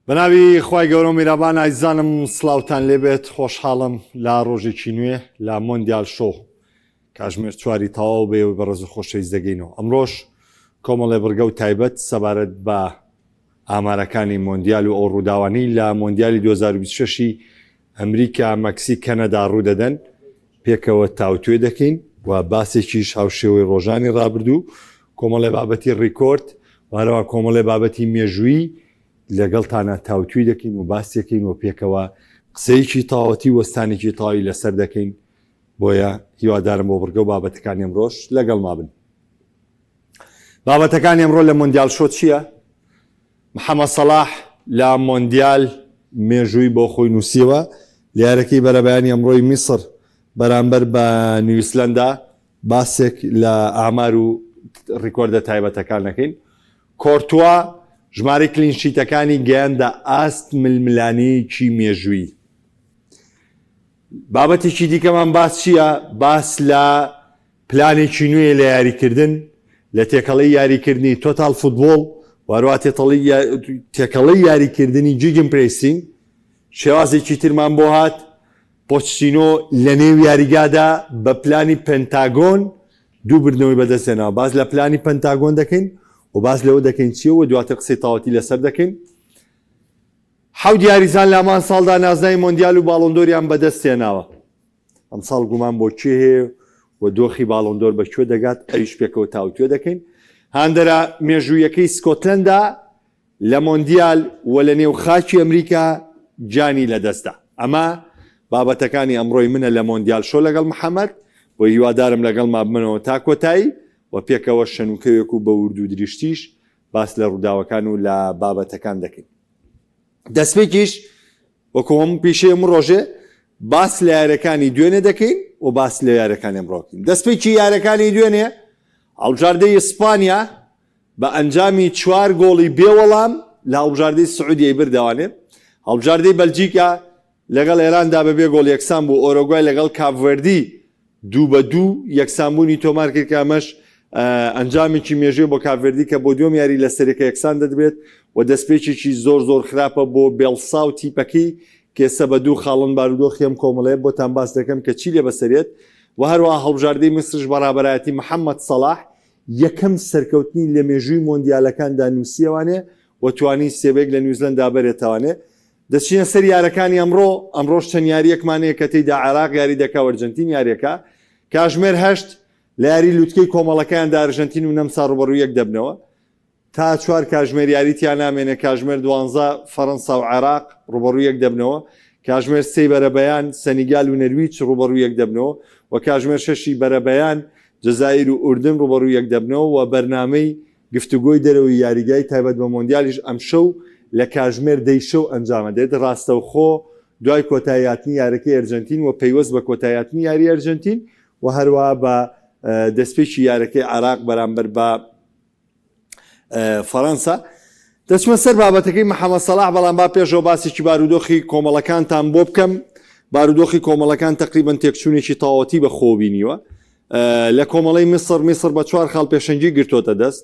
بەناوی خوای گەورە و میرابان ئایزانم سڵاوتان لێبێت خۆشحاڵم لە ڕۆژێکی نوێ لە مۆندیال شۆ کاژمێر چواری تەواو بەێوەی بەڕێز و خۆشەویست دەگەینەوە ئەمڕۆش کۆمەڵێ بڕگە و تایبەت سەبارەت بە ئامارەکانی مۆندیال و ئەو ڕووداوانەی لە مۆندیالی 2026 ئەمریکا، مەکسیک، کەنەدا ڕوودەدەن پێکەوە تاوتوێ دەکەین و باسێکیش هاوشێوەی ڕۆژانی ڕابردوو کۆمەڵێ بابەتی ڕیکۆرد و هەروەها کۆمەڵێ بابەتی مێژوویی لەگەڵتانە تاوتوێی دەکەین و باسیەکەین و پێکەوە قسەیەکی تەواوەتی وەستانێکی تەواوی لەسەر دەکەین بۆیە هیوادارم بۆ بڕگە و بابەتەکانی ئەمڕۆش لەگەڵما بن. بابەتەکانی ئەمڕۆ لە مۆندیال شۆ چییە؟ محەمەد سەڵاح لە مۆندیال مێژووی بۆ خۆی نووسیوە، لە یاریەکەی بەرەبەیانی ئەمڕۆی میسڕ بەرامبەر بە نیوزلەندا باسێک لە ئامار و ڕیکۆردە تایبەتەکان دەکەین. کۆرتوا ژمارەی clean sheet ەکانی گەیاندە ئاست ململانێیەکی مێژوویی. بابەتێکی دیکەمان باس چییە؟ باس لە پلانێکی نوێ لە یاریکردن لە تێکەڵەی یاریکردنی total football و هەروەها تێکەڵەی یاریکردنی gegenpressing شێوازێکی ترمان بۆ هات پۆچتینۆ لە نێو یاریگادا بە پلانی پنتاگۆن دوو بردنەوەی بەدەستهێناوە باس لە پلانی پنتاگۆن دەکەین و باس لەوە دەکەین چییە و دواتر قسەی تەواوەتی لەسەر دەکەین. حەوت یاریزان لە هەمان ساڵدا نازناوی مۆندیال و باڵۆندۆریان بەدەستهێناوە. ئەمساڵ گومان بۆ کێ هەیە و دۆخی باڵۆندۆر بە کوێ دەگات ئەویش پێکەوە تاوتوێ دەکەین. هاندەرە مێژوویەکەی سکۆتلەندا لە مۆندیال و لە نێو خاکی ئەمریکا گیانی لەدەستدا. ئەمە بابەتەکانی ئەمڕۆی منە لە مۆندیال شۆ لەگەڵ محەمەد و هیوادارم لەگەڵما بمنەوە تا کۆتایی و پێکەوە شەنوکەوێک و بە ورد و درشتیش باس لە ڕووداوەکان و لە بابەتەکان دەکەین. دەستپێکیش وەکو هەموو پیشەی هەموو ڕۆژێ باس لە یاریەکانی دوێنێ دەکەین و باس لە یاریەکانی ئەمڕۆکەین. دەستپێکی یاریەکانی دوێنێ هەڵبژاردەی ئیسپانیا بە ئەنجامی چوار گۆڵی بێ وەڵام لە هەڵبژاردەی سعودیەی بردەوانێ. هەڵبژاردەی بەلجیکا لەگەڵ ئێراندا بەبێ گۆڵ یەکسان بوو، ئۆرۆگوای لەگەڵ کاپڤێردی دوو بە دوو یەکسانبوونی تۆمارکرد کە ئەمەش ئەنجامێکی مێژوویە بۆ کاپڤێردی کە بۆ دووەم یاری لەسەریەکە یەکسان دەدبێت و دەستپێکێکی زۆر زۆر خراپە بۆ بێڵسا و تیپەکەی کە ئێستا بە دوو خاڵن بارودۆخی ئەم کۆمەڵەیە بۆتان باس دەکەم کە چی لێ بەسەرێت و هەروەها هەڵبژاردەی میسرش بە ڕابەرایەتی محەممەد سەڵاح یەکەم سەرکەوتنی لە مێژووی مۆندیالەکاندا نووسیەوانێ و توانی سێ بە یەک لە نیوزلەندا بەرێتەوانێ دەچینە سەر یارەکانی ئەمڕۆ، ئەمڕۆش چەند یارییەکمان هەیە کە تێیدا عێراق یاری دەکا و ئەرجەنتین یاریەکا. کاژمێر هەشت لە یاری لوتکەی کۆمەڵەکەیاندا ئەرژەنتین و نەمسا ڕووبەڕووی یەک دەبنەوە. تا چوار کاژمێر یاری تیا نامێنێ، کاژمێر دوانزە فەرەنسا و عێراق ڕووبەڕووی یەک دەبنەوە. کاژمێر سێی بەرەبەیان سەنیگال و نەرویج ڕووبەڕووی یەک دەبنەوە و کاژمێر شەشی بەرەبەیان جەزائیر و ئوردن ڕووبەڕووی یەک دەبنەوە و بەرنامەی گفتوگۆی دەرەوەی یاریگای تایبەت بە مۆندیالیش ئەمشەو لە کاژمێر دەی شەو ئەنجامەدرێت، راستەوخۆ دوای کۆتاییهاتنی یاریەکەی ئەرجەنتین و پەیوەست بە کۆتاییهاتنی یاری ئەرجەنتین و هەروەها بە دەستپێکی یاریەکەی عێراق بەرامبەر بە فەرەنسا. دەچمە سەر بابەتەکەی محەمەد سەڵاح، بەڵام با پێشەوە باسێکی بارودۆخی کۆمەڵەکانتان بۆ بکەم. بارودۆخی کۆمەڵەکان تەقریبەن تێکچوونێکی تەواوەتی بەخۆوە بینیوە. لە کۆمەڵەی میسڕ، میسڕ بە چوار خاڵ پێشەنگی گرتۆتە دەست.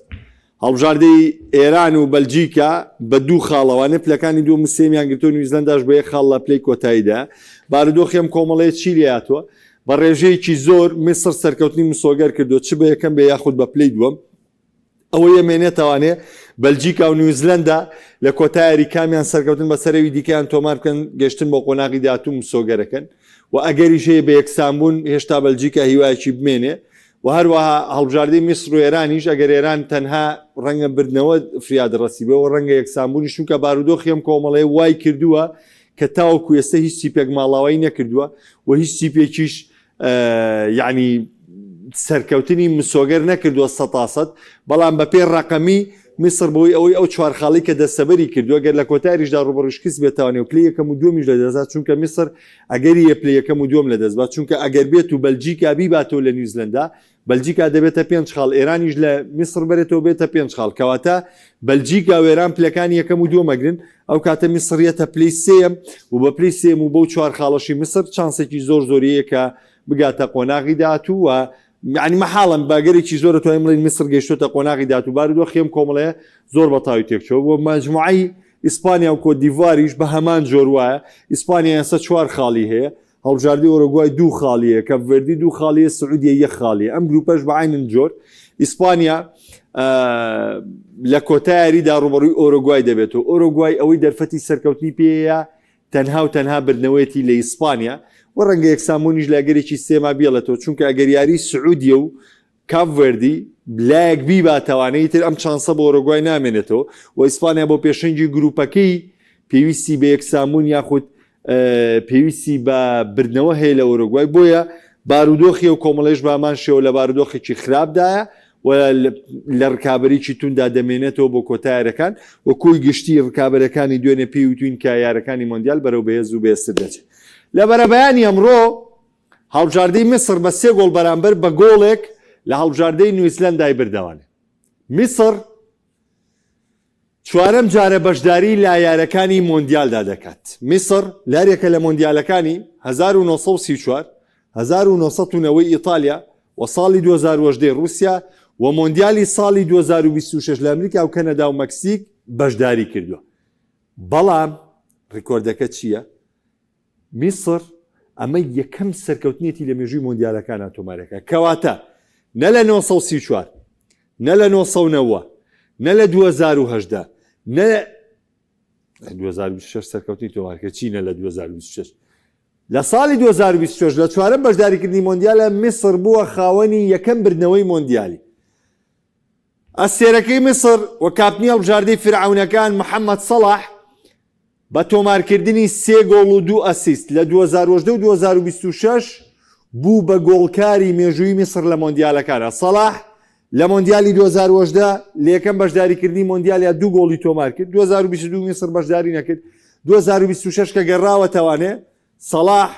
هەڵبژاردەی ئێران و بەلجیکا بە دوو خاڵەوانێ پلەکانی دووەم و سێیەمیان گرتووە، نیوزلەنداش بە یەک خاڵ لە پلەی کۆتاییدایە. بارودۆخی ئەم کۆمەڵەیە چی لێهاتووە؟ بە ڕێژەیەکی زۆر میسڕ سەرکەوتنی مسۆگەر کردووە، چ بە یەکەم بێ یاخود بە پلەی دووەم. ئەوەی ئەمێنێتەوانێ بەلجیکا و نیوزلەندا لە کۆتا یاری کامیان سەرکەوتن بەسەر ئەوی دیکەیان تۆمار بکەن گەشتن بۆ قۆناغی داهاتوو مسۆگەرەکەن و ئەگەریش هەیە بە یەکسانبوون هێشتا بەلجیکا هیوایەکی بمێنێ و هەروەها هەڵبژاردەی میسر و ئێرانیش ئەگەر ئێران تەنها ڕەنگە بردنەوە فریاد ڕەسی بێ و ڕەنگە یەکسانبوونیش چونکە بارودۆخی ئەم کۆمەڵەیە وای کردووە کە تاوەکو ئێستا هیچ تیپێک ماڵاوایی نەکردووە و هیچ تیپێکیش یەعنی سەرکەوتنی مسۆگەر نەکردووە سەتاسەد، بەڵام بەپێی ڕەقەمی میسڕ بەهۆی ئەوەی ئەو چوار خاڵەی کە دەستەبەری کردووە گەر لە کۆتایریشدا ڕووبەڕووی شکست بێتەوانێ و پلەی یەکەم و دووەمیش لەدەستدا چونکە میسڕ ئەگەری هەیە پلەی یەکەم و دووەم لەدەست بات چونکە ئەگەر بێت و بەلجیکا بیباتەوە لە نیوزلەندا بەلجیکا دەبێتە پێنج خاڵ ئێرانیش لە میسڕ بەرێتەوە بێتە پێنج خاڵ کەواتە بەلجیکا و ئێران پلەکانی یەکەم و دووەم ئەگرن ئەو کاتە میسڕ یەتە پلەی سێیەم و بە پلەی سێیەم و بەو چوار خاڵەشی میسڕ چانسێکی زۆر زۆری هەیە کە بگاتە قۆناغی داهاتوو و یعنی مەحاڵم بە ئەگەرێکی زۆر دەتوانین بڵێین میسڕ گەیشتۆتە قۆناغی داهاتوو بارودۆخی ئەم کۆمەڵەیە زۆر بە تاوی تێکچووە و مەجموعەی. ئیسپانیا و کۆتدیڤواریش بە هەمان جۆر وایە، ئیسپانیا ئێستا چوار خاڵی هەیە، هەڵبژاردەی ئۆرۆگوای دوو خاڵی هەیە، کاپڤێردی دوو خاڵی هەیە، سعودیە یەک خاڵی هەیە. ئەم گروپەش بە عەینن جۆر ئیسپانیا لە کۆتا یاریدا ڕووبەڕووی ئۆرۆگوای دەبێتەوە. ئۆرۆگوای ئەوەی دەرفەتی سەرکەوتنی پێیە تەنها و تەنها بردنەوەیەتی لە ئیسپانیا و ڕەنگە یەکسانبوونیش لە ئەگەرێکی سێما بیڵێتەوە، چونکە ئەگەر یاریی سعودیە و کاپڤێردی لایەک بیباتەوانێ ئیتر ئەم چانسە بۆ ئۆرۆگوای نامێنێتەوە و ئیسپانیا بۆ پێشەنگی گروپەکەی پێویستی بە یەکسانبوون یاخود پێویستی بە بردنەوە هەیە لە ئۆرۆگوای، بۆیە بارودۆخی ئەو کۆمەڵەیش بە هەمان شێوە لە بارودۆخێکی خراپدایە و لە رکابەریی تونددا دەمێنێتەوە بۆ کۆتا یاریەکان و کۆی گشتی رکابەرەکانی دوێنێ پێی وتوین کە یارەکانی مۆندیال بەرەو بەهێز و بەهێزتر دەچێت. لە بەرەبەیانی ئەمڕۆ هەڵبژاردەی میسڕ بە سێ گۆڵ بەرامبەر بە گۆڵێک لە هەڵبژاردەی نیوزلەندای بردەوانێ. میسڕ چوارەم جارە بەشداری لە یارەکانی مۆندیالدا دەکات. میسڕ لەهەریەکە لە مۆندیالەکانی 1934، 1990 ئیتالیا و ساڵی 2018 ڕووسیا و مۆندیالی ساڵی 2026 لە ئەمریکا و کەنەدا و مەکسیک بەشداری کردووە. بەڵام ڕیکۆردەکە چییە؟ میسڕ ئەمە یەکەم سەرکەوتنێتی لە مێژووی مۆندیالەکانا تۆمارەکە، کەواتە نە لە 934، نە لە 990، نە لە 2018، نە 2026 سەرکەوتنی تۆمارکە چی نە لە 2026. لە ساڵی 2026 لە چوارەم بەشداریکردنی مۆندیالە میسڕ بووە خاوەنی یەکەم بردنەوەی مۆندیالی. ئەستێرەکەی میسڕ و کاپتنی هەڵبژاردەی فیرعەونەکان محەمەد سەڵاح بە تۆمارکردنی سێ گۆڵ و دوو ئەسیست لە 2018 و 2026 بوو بە گۆڵکاری مێژووی میسڕ لە مۆندیالەکانە. سەڵاح لە مۆندیالی 2018 لە یەکەم بەشداریکردنی مۆندیالیا دوو گۆڵی تۆمارکرد، 2022 میسڕ بەشداری نەکرد، 2026 کە گەڕاوەتەوانێ سەڵاح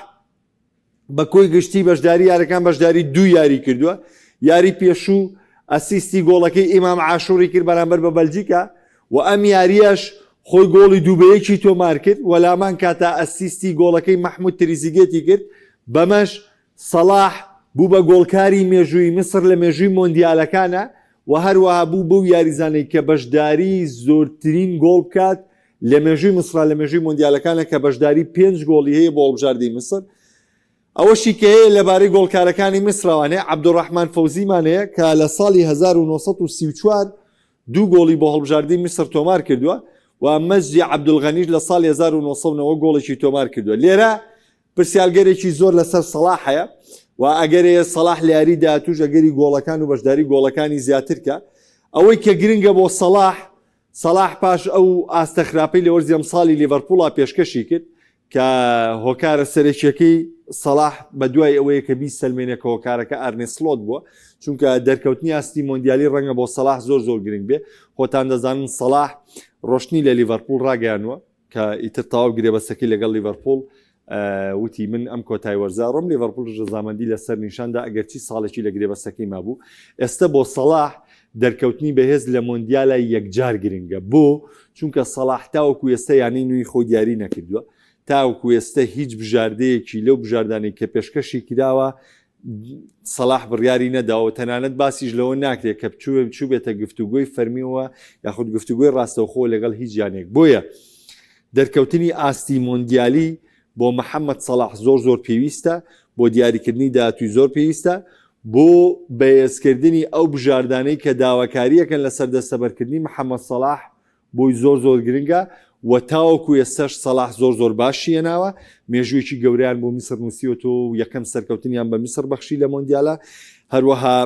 بە کۆی گشتی بەشداری یارەکان بەشداری دوو یاری کردووە یاری پێشوو ئەسیستی گۆڵەکەی ئیمام عاشوری کرد بەرامبەر بە بەلجیکا و ئەم یاریەش خۆی گۆڵی دوو بە یەکی تۆمار کرد و لامان کاتا ئەسیستی گۆڵەکەی مەحمود تریزیگێتی کرد بەمەش سەڵاح بوو بە گۆڵکاری مێژووی میسر لە مێژووی مۆندیالەکانە و هەروەها بوو بەو یاریزانەی کە بەشداری زۆرترین گۆڵ بکات لە مێژووی میسرا لە مێژووی مۆندیالەکانە کە بەشداری پێنج گۆڵی هەیە بۆ هەڵبژاردەی میسر. ئەوەشی کە هەیە لەبارەی گۆڵکارەکانی میسرەوان هەیە عەبدولڕەحمان فەوزیمان هەیە کە لە ساڵی 1934 دوو گۆڵی بۆ هەڵبژاردەی میسر تۆمار کردووە و مەجدی عەبدولغەنیش لە ساڵی 1990 گۆڵێکی تۆمار کردووە. لێرە پرسیارگەرێکی زۆر لەسەر سەڵاح هەیە و ئەگەرێ سەڵاح لە یاری داهاتووش ئەگەری گۆڵەکان و بەشداری گۆڵەکانی زیاتر کە. ئەوەی کە گرنگە بۆ سەڵاح سەڵاح پاش ئەو ئاستە خراپەی لە وەرزی ئەمساڵی لیڤەرپوڵا پێشکەشی کرد کە هۆکارە سەرەکیەکەی سەڵاح بە دوای ئەوەیە کە بیسەلمێنێ کە هۆکارەکە ئارنێ سلۆت بووە چونکە دەرکەوتنی ئاستی مۆندیالی ڕەنگە بۆ سەڵاح زۆر زۆر گرنگ بێ خۆتان دەزانن سەڵاح ڕۆشتنی لە لیڤەرپوڵ ڕاگەیانوە کە ئیتر تەواو گرێبەستەکەی لەگەڵ لیڤەرپوڵ وتی من ئەم کۆتای وەرزە ڕۆم لیڤەرپوڵ ڕەزامەندی لەسەر نیشاندا ئەگەرچی ساڵێکی لە گرێبەستەکەی مابوو ئێستا بۆ سەڵاح دەرکەوتنی بەهێز لە مۆندیالا یەکجار گرنگە بۆ چونکە سەڵاح تاوەکو ئێستا یانەی نوێی خۆی دیاری نەکردووە تاوەکو ئێستا هیچ بژاردەیەکی لەو بژاردانەی کە پێشکەشی کراوە سەڵاح بڕیاری نەداوە تەنانەت باسیش لەوە ناکرێت کە بچووێ بچووبێتە گفتوگۆی فەرمیەوە یاخود گفتوگۆی ڕاستەوخۆ لەگەڵ هیچ یانێک بۆیە دەرکەوتنی ئاستی مۆندیالی بۆ محەممەد سەڵاح زۆر زۆر پێویستە بۆ دیاریکردنی داهاتووی زۆر پێویستە بۆ بەهێزکردنی ئەو بژاردانەی کە داواکارییەکەن لەسەر دەستەبەرکردنی محەممەد سەڵاح بۆی زۆر زۆر گرنگە و تاوەکو ئێستاش سەڵاح زۆر زۆر باشی هێناوە، مێژوویەکی گەورەیان بۆ میسر نووسیوەتەوە و یەکەم سەرکەوتنیان بە میسر بەخشی لە مۆندیالە، هەروەها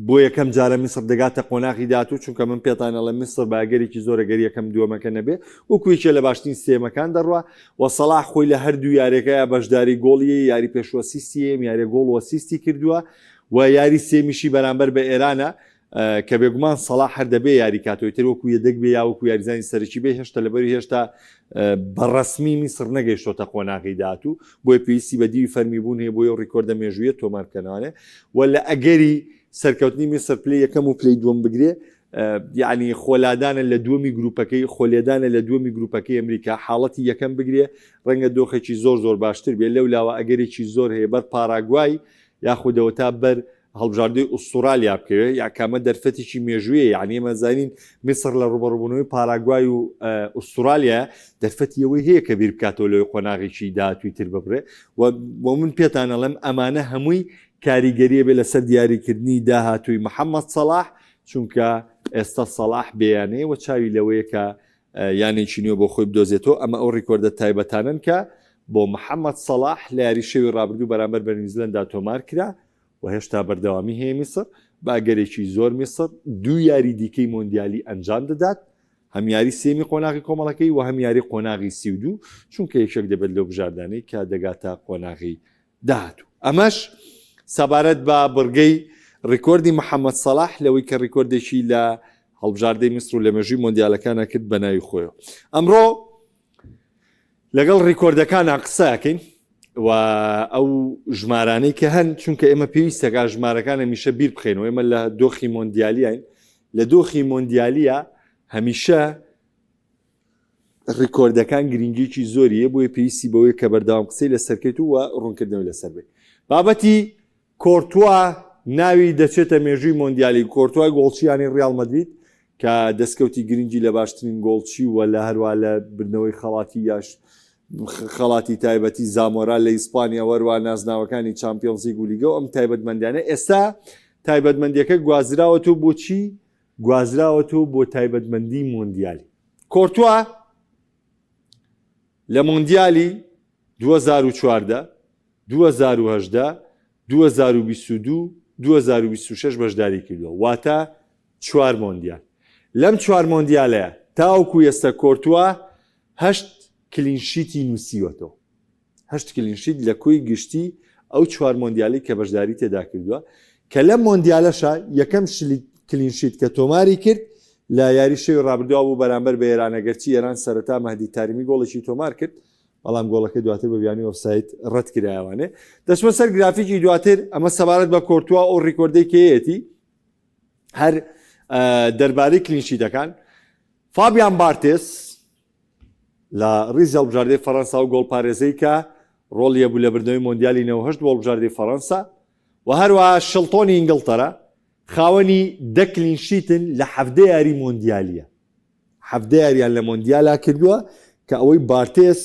بۆ یەکەم جارە میسر دەگاتە قۆناغی داهاتوو، چونکە من پێتان ئەڵێم میسر بە ئەگەرێکی زۆر ئەگەر یەکەم دووەمەکە نەبێ وەکو یەکێ لە باشترین سێیەمەکان دەڕوا و سەڵاح خۆی لە هەردوو یاریەکەیا بەشداری گۆڵی یاری پێشوو ئەسیستی یەم یاریە گۆڵ و ئەسیستی کردووە و یاری سێمیشی بەرامبەر بە ئێرانە کە بێگومان سەڵاح هەر دەبێ یاری کاتەوە تر وەکو یەدەک بێ یا وەکو یاریزانی سەرەکی بێ هێشتا لەبەری هێشتا بە ڕەسمی میسڕ نەگەیشتۆتە قۆناغی داهاتوو بۆیە پێویستی بە دیوی فەرمی بوون هەیە بۆیە ڕیکۆردە مێژوویە تۆمار بکەنەوانێ و لە ئەگەری سەرکەوتنی میسر پلەی یەکەم و پلەی دووەم بگرێ یعنی خۆلادانە لە دووەمی گروپەکەی خۆلێدانە لە دووەمی گروپەکەی ئەمریکا حاڵەتی یەکەم بگرێ ڕەنگە دۆخێکی زۆر زۆر باشتر بێ لەو لاوە ئەگەرێکی زۆر هەیە بەر پاراگوای یاخودەوە تا بەر هەڵبژاردەی ئوسترالیا بکەوێت یا کامە دەرفەتێکی مێژوویە یعنی ئێمە زانین میسر لە ڕوبەڕوبوونەوەی پاراگوای و ئوسترالیا دەرفەتی ئەوەی هەیە کە بیر بکاتەوە لەوەی قۆناغێکی داهاتووی تر ببرێ و بۆ من پێتان ئەڵێم ئەمانە هەمووی کاریگەریە بێ لەسەر دیاریکردنی داهاتووی محەممەد سەڵاح چونکە ئێستا سەڵاح بێیانەیە و چاوی لەوەیە کە یانێکی نوێ بۆ خۆی بدۆزێتەوە ئەمە ئەو ڕیکۆردە تایبەتانەن کە بۆ محەممەد سەڵاح لە یاری شەوی ڕابردوو بەرامبەر بە نیوزلەندا تۆمار کرا و هێشتا بەردەوامی هەیە میسر بە ئەگەرێکی زۆر میسر دوو یاری دیکەی مۆندیالی ئەنجام دەدات هەم یاری سێمی قۆناغی کۆمەڵەکەی و هەم یاری قۆناغی 32 چونکە یەکێک دەبێت لەو بژاردانەی کە دەگاتە قۆناغی داهاتوو. ئەمەش سەبارەت بە بڕگەی ڕیکۆردی محەمەد سەڵاح لەوەی کە ڕیکۆردێکی لە هەڵبژاردەی میسر و لە مێژووی مۆندیالەکانە کرد بە ناوی خۆیەوە. ئەمڕۆ لەگەڵ ڕیکۆردەکانە قسەکەین و ئەو ژمارانەی کە هەن چونکە ئێمە پێویستەکە ژمارەکان هەمیشە بیر بخەینەوە ئێمە لە دۆخی مۆندیالیین لە دۆخی مۆندیالیە هەمیشە ڕیکۆردەکان گرنگیەکی زۆری هەیە بۆیە پێویستی بەوەیە کە بەردەوام قسەی لەسەر کەیت و ڕوونکردنەوەی لەسەر بێت. بابەتی کۆرتوا ناوی دەچێتە مێژووی مۆندیالی کۆرتوای گۆڵچی یانەی ڕیاڵ مەدرید کە دەستکەوتی گرنگی لە باشترین گۆڵچی و لە هەروە لە بردنەوەی خەڵاتی یاش خەڵاتی تایبەتی زامۆرا لە ئیسپانیا وەروە نازناوەکانی چامپیۆنزلیگ و لیگە و ئەم تایبەتمەندیانە ئێستا تایبەتمەندیەکە گوازراوەتەوە بۆچی گوازراوەتەوە بۆ تایبەتمەندی مۆندیالی. کۆرتوا لە مۆندیالی 2014، 2018، 2022، 2026 بەشداری کردووە، واتە چوار مۆندیال. لەم چوار مۆندیالەیە تاوەکو ئێستا کۆرتوا هەشت clean sheet ی نووسیوەتەوە. هەشت clean sheet لە کۆی گشتی ئەو چوار مۆندیالی کە بەشداری تێدا کردووە کە لەم مۆندیالەشا یەکەم clean sheet کە تۆماری کرد لە یاری شەوی ڕابردووا بوو بەرامبەر بە ئێران ئەگەرچی ئێران سەرەتا مەهدی تارمی گۆڵێکی تۆمار کرد بەڵام گۆڵەکە دواتر بە بیانوی ئۆفساید ڕەت کرایەوانێ دەچمە سەر گرافیکی دواتر ئەمە سەبارەت بە کۆرتوا ئەو ڕیکۆردەی کێیەتی هەر دەربارەی clean sheet ەکان فابیان بارتێس لە ڕیزی هەڵبژاردەی فەرەنسا و گۆڵپارێزەی کە ڕۆڵی هەبوو لە بردنەوەی مۆندیالی 98 بۆ هەڵبژاردەی فەرەنسا و هەروەها شڵتۆنی ئینگڵتەرا خاوەنی دە clean sheet ن لە حەڤدە یاری مۆندیالیە حەڤدە یاریان لە مۆندیالا کردووە کە ئەوەی بارتێس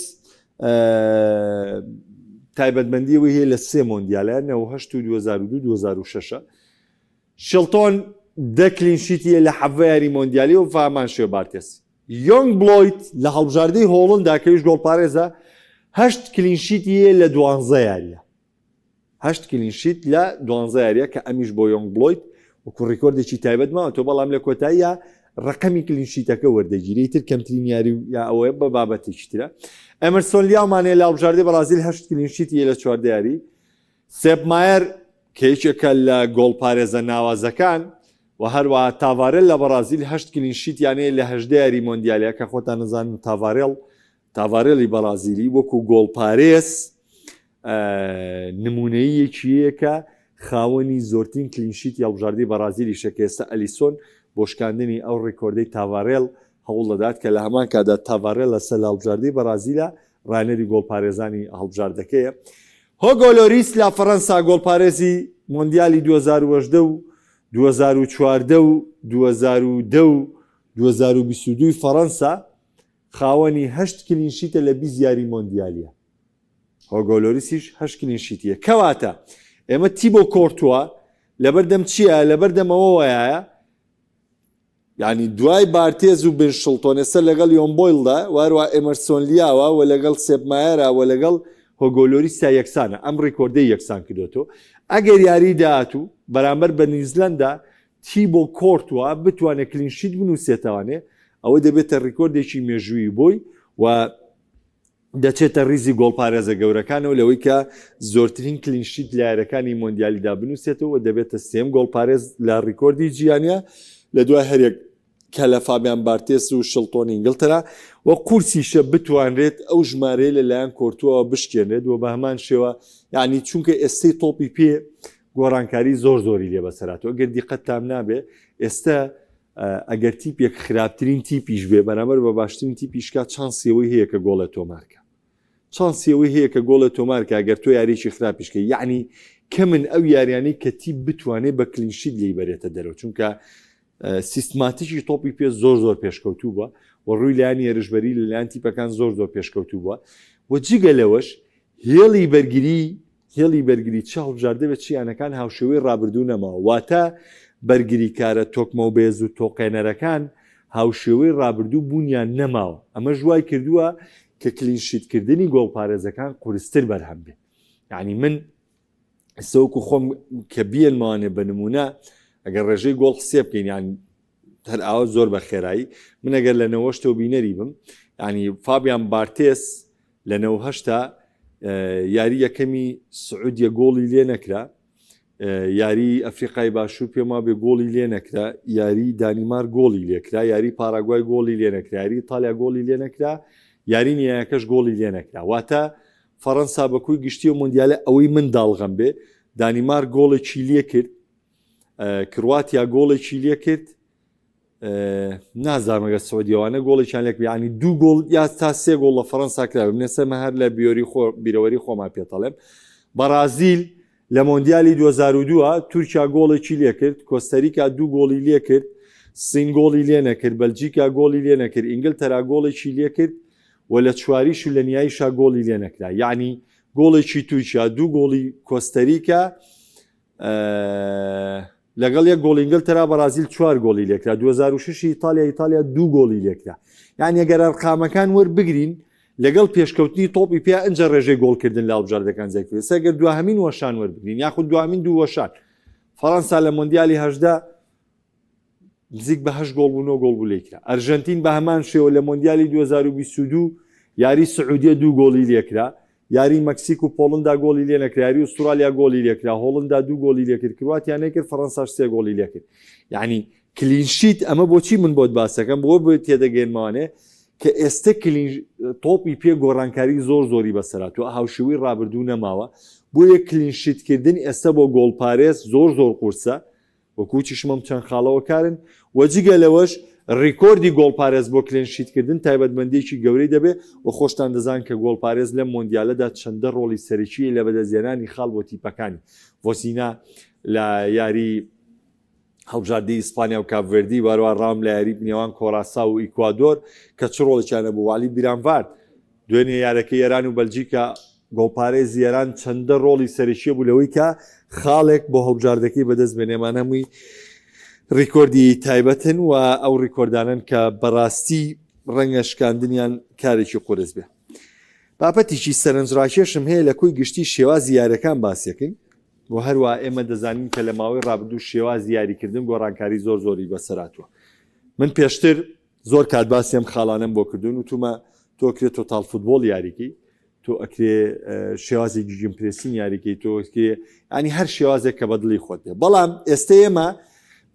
تایبەتمەندیەوەی هەیە لە سێ مۆندیالە 98 و 2002 2006 شڵتۆن دە clean sheet یە لە حەڤدە یاری مۆندیالی و فامان شێ بارتێس یۆنگ بلۆیت لە هەڵبژاردەی هۆڵندا کە ئەویش گۆڵپارێزە هەشت clean sheet ی هەیە لە دوانزە یاریە هەشت clean sheet لە دوانزە یاریە کە ئەمیش بۆ یۆنگ بلۆیت وەکو ڕیکۆردێکی تایبەت ماوەتەوە بەڵام لە کۆتاییە ڕقەمی clean sheet ەکە وەردەگیری تر کەمترین یاری و یا ئەوەیە بە بابەتێکی ترە ئەمەرسۆن لیاومانەیە لە هەڵبژاردەی بەڕازیل هەشت clean sheet ی لە چواردە یاری سێپ مایەر کە یەکێکە لە گۆڵپارێزە ناوازەکان و هەروەها تاڤارێل لە بەڕازیل هەشت clean sheet یان هەیە لە 18 یاری مۆندیالە کە خۆتان نەزانن تاڤارێڵ تاڤارێلی بەڕازیلی وەکو گۆڵپارێز نمونەیەکیەیە کە خاوەنی زۆرترین clean sheet ی هەڵبژاردەی بەڕازیلیشە کە ئێستا ئەلیسۆن بۆ شکاندنی ئەو ڕیکۆردەی تاڤارێل هەوڵ دەدات کە لە هەمان کاتدا تاڤارێل لەسەر لە هەڵبژاردەی بەڕازیلە ڕاهێنەری گۆڵپارێزانی هەڵبژاردەکەیە. هۆگۆ لۆریس لە فەرەنسا گۆڵپارێزی مۆندیالی 2018 و 2014 و 2010 و 2022 فەرەنسا خاوەنی هەشت clean sheet ە لە 20 یاری مۆندیالیە. هۆگۆ لۆریسیش هەشت clean sheet یە. کەواتە ئێمە تیبۆ کۆرتوا لەبەردەم چییە؟ لەبەردەم ئەوەوەیە یانی دوای بارتێز و بن شڵتۆن ئێستا لەگەڵ یۆن بۆیڵدا و هەروەها ئێمەرسۆن لیاوە و لەگەڵ سێپ مایەرا و لەگەڵ هۆگۆ لۆریسا یەکسانە ئەم ڕیکۆردەی یەکسان کردوێتەوە ئەگەر یاری داهاتوو بەرامبەر بە نیوزلەندا تیبۆ کۆرتوا بتوانێت clean sheet بنووسێتەوانێ ئەوە دەبێتە ڕیکۆردێکی مێژوویی بۆی و دەچێتە ریزی گۆڵپارێزە گەورەکانەوە لەوەی کە زۆرترین clean sheet لە یاریەکانی مۆندیالیدا بنووسێتەوە و دەبێتە سێم گۆڵپارێز لە ریکۆردی جیهانیا لە دوای هەرێک کە لە فابیان بارتێس و شڵتۆنی ئینگلتەرا و قورسیشە بتوانرێت ئەو ژمارەیە لەلایەن کۆرتوەوە بشکێنرێت و بە هەمان شێوە یعنی چونکە ئێستەی تۆپی پێ گۆڕانکاری زۆر زۆری لێ بەسەراتەوە گەر دیقەتتان نابێ ئێستا ئەگەر تیپێک خراپترین تیپیش بێ بەرامبەر بە باشترین تیپیش کا چانسی ئەوەی هەیە کە گۆڵێ تۆمارکە چانسی ئەوەی هەیە کە گۆڵێ تۆمارکە ئەگەر تۆ یاریی خراپیش کەی یعنی کەمن ئەو یاریانەی کە تیپ بتوانێت بە clean sheet لێی بەرێتە دەرەوە چونکە سیستماتیکی تۆپی پێ زۆر زۆر پێشکەوتوو بووە و ڕووی لایەنی هێرشبەری لەلایەن تیپەکان زۆر زۆر پێشکەوتوو بووە و جگە لەوەش هێڵی بەرگری هێڵی بەرگری چ هەڵبژاردە بێت چ یانەکان هاوشێوەی ڕابردوو نەماوە واتە بەرگریکارە تۆکمە و بەێز و تۆقێنەرەکان هاوشێوەی ڕابردوو بوونیان نەماوە ئەمەش وای کردووە کە clean sheet کردنی گۆڵپارێزەکان قورستر بەرهەم بێ یعنی من سەوکو خۆم کە بیێنمەوانێ بە نمونە ئەگەر ڕێژەی گۆڵ حسێب بکەین یان هەر ئاوە زۆر بە خێرایی من ئەگەر لە نەوەشتەوە بینەری بم ینی فابیان بارتێس لە نەوهشتا یاری یەکەمی سعودیە گۆڵی لێ نەکرا یاری ئەفریقای باشوور پێم وابێ گۆڵی لێ نەکرا یاری دانیمار گۆڵی لێکرا یاری پاراگوای گۆڵی لێ نەکرا یاری ئیتالیا گۆڵی لێ نەکرا یاری نیایەکەش گۆڵی لێ نەکرا واتە فەڕەنسا بە کۆی گشتی و مۆندیالە ئەوەی من داڵغەم بێ دانیمارک گۆڵێکی لێ کرد کرواتیا گۆڵێکی لێ کرد نازانم گەر سعودیەوانە گۆڵێکیان لێک بیانی دوو گۆڵ یا تا سێ گۆڵ لە فەڕەنسا کرا منە سەمە هەر لە بیۆری خۆ بیرەوەری خۆمان پێتەڵێم بەڕازیل لە مۆندیالی 2002 تورکیا گۆڵێکی لێکرد کۆستەریکا دوو گۆڵی لێکرد سین گۆڵی لێ نەکرد بەلجیکا گۆڵی لێ نەکرد ئینگلتەرا گۆڵێکی لێکرد و لە چواریش و لە نیاییشا گۆڵی لێ نەکرا یعنی گۆڵێکی تورکیا دوو گۆڵی کۆستەریکا لەگەڵ یەک گۆڵی ئینگلتەرا بەرازیل چوار گۆڵی لێکرا 2006 ئیتالیا ئیتالیا دوو گۆڵی لێکرا یان ئەگەر ئەرقامەکان وەربگرین لەگەڵ پێشکەوتنی تۆپی پێ ئەنجە ڕێژەی گۆڵکردن لە هەڵبژاردەکان زیاد کرد سەگەر دواهەمین وەشان وەربگرین یاخود دواهەمین دوو وەشان فەڕەنسا لە مۆندیالی هەشدا نزیک بە هەشت گۆڵ بوو نۆ گۆڵ بوو لێکرا ئەرژەنتین بە هەمان شێوە لە مۆندیالی 2022 یاری سعودیە دوو گۆڵی لێکرا یاری مەکسیک و پۆڵندا گۆڵی لێ نەکرا یاری ئوسترالیا گۆڵی لێکرا هۆڵندا دوو گۆڵی لێکرد کرواتیا نەیکرد فەڕەنساش سێ گۆڵی لێکرد یعنی clean sheet ئەمە بۆچی من بۆت باسەکەم بۆ بۆ تێدەگەێنمەوانێ کە ئێستە clean تۆپی پێ گۆڕانکاری زۆر زۆری بەسەراتوە هاوشێوەی ڕابردوو نەماوە بۆیە clean sheet کردن ئێستا بۆ گۆڵپارێز زۆر زۆر قورسە وەکو وتیشم ئەم چەند خاڵەوە کارن و جگە لەوەش ڕیکۆردی گۆڵپارێز بۆ clean sheet کردن تایبەتمەندییەکی گەورەی دەبێت و خۆشتان دەزان کە گۆڵپارێز لەم مۆندیالەدا چەندە ڕۆڵی سەرەکیی لە بەدەستهێنانی خاڵ بۆ تیپەکانی ڤۆسینا لە یاری هەڵبژاردەی ئیسپانیا و کاپڤێردی و هەروەها ڕام لە یاری نێوان کۆراساو و ئیکوادۆر کە چ ڕۆڵێکیان هەبوو والی بیرانڤارد دوێنێ یارەکەی ئێران و بەلجیکا گۆڵپارێزی ئێران چەندە ڕۆڵی سەرەکیە بوو لەوەی کە خاڵێک بۆ هەڵبژاردەکەی بەدەست بێنێ ئەمانە هەمووی ڕیکۆردی تایبەتن و ئەو ڕیکۆردانن کە بەڕاستی ڕەنگە شکاندنیان کارێکی قورس بێ. بابەتێکی سەرنجڕاکێشم هەیە لە کۆی گشتی شێوازی یاریەکان باسیەکەین و هەروە ئێمە دەزانین کە لە ماوەی ڕابردوو شێوازی یاریکردن گۆڕانکاری زۆر زۆری بەسەراتوە من پێشتر زۆر کات باسی ئەم خاڵانەم بۆ کردوون وتومە تۆ ئەکرێ total football یاریکەی تۆ ئەکرێ شێوازی gegenpressing یاریکەی تۆ ئەکرێ ینی هەر شێوازێک کە بەدڵی خۆت بێ بەڵام ئێستا ئێمە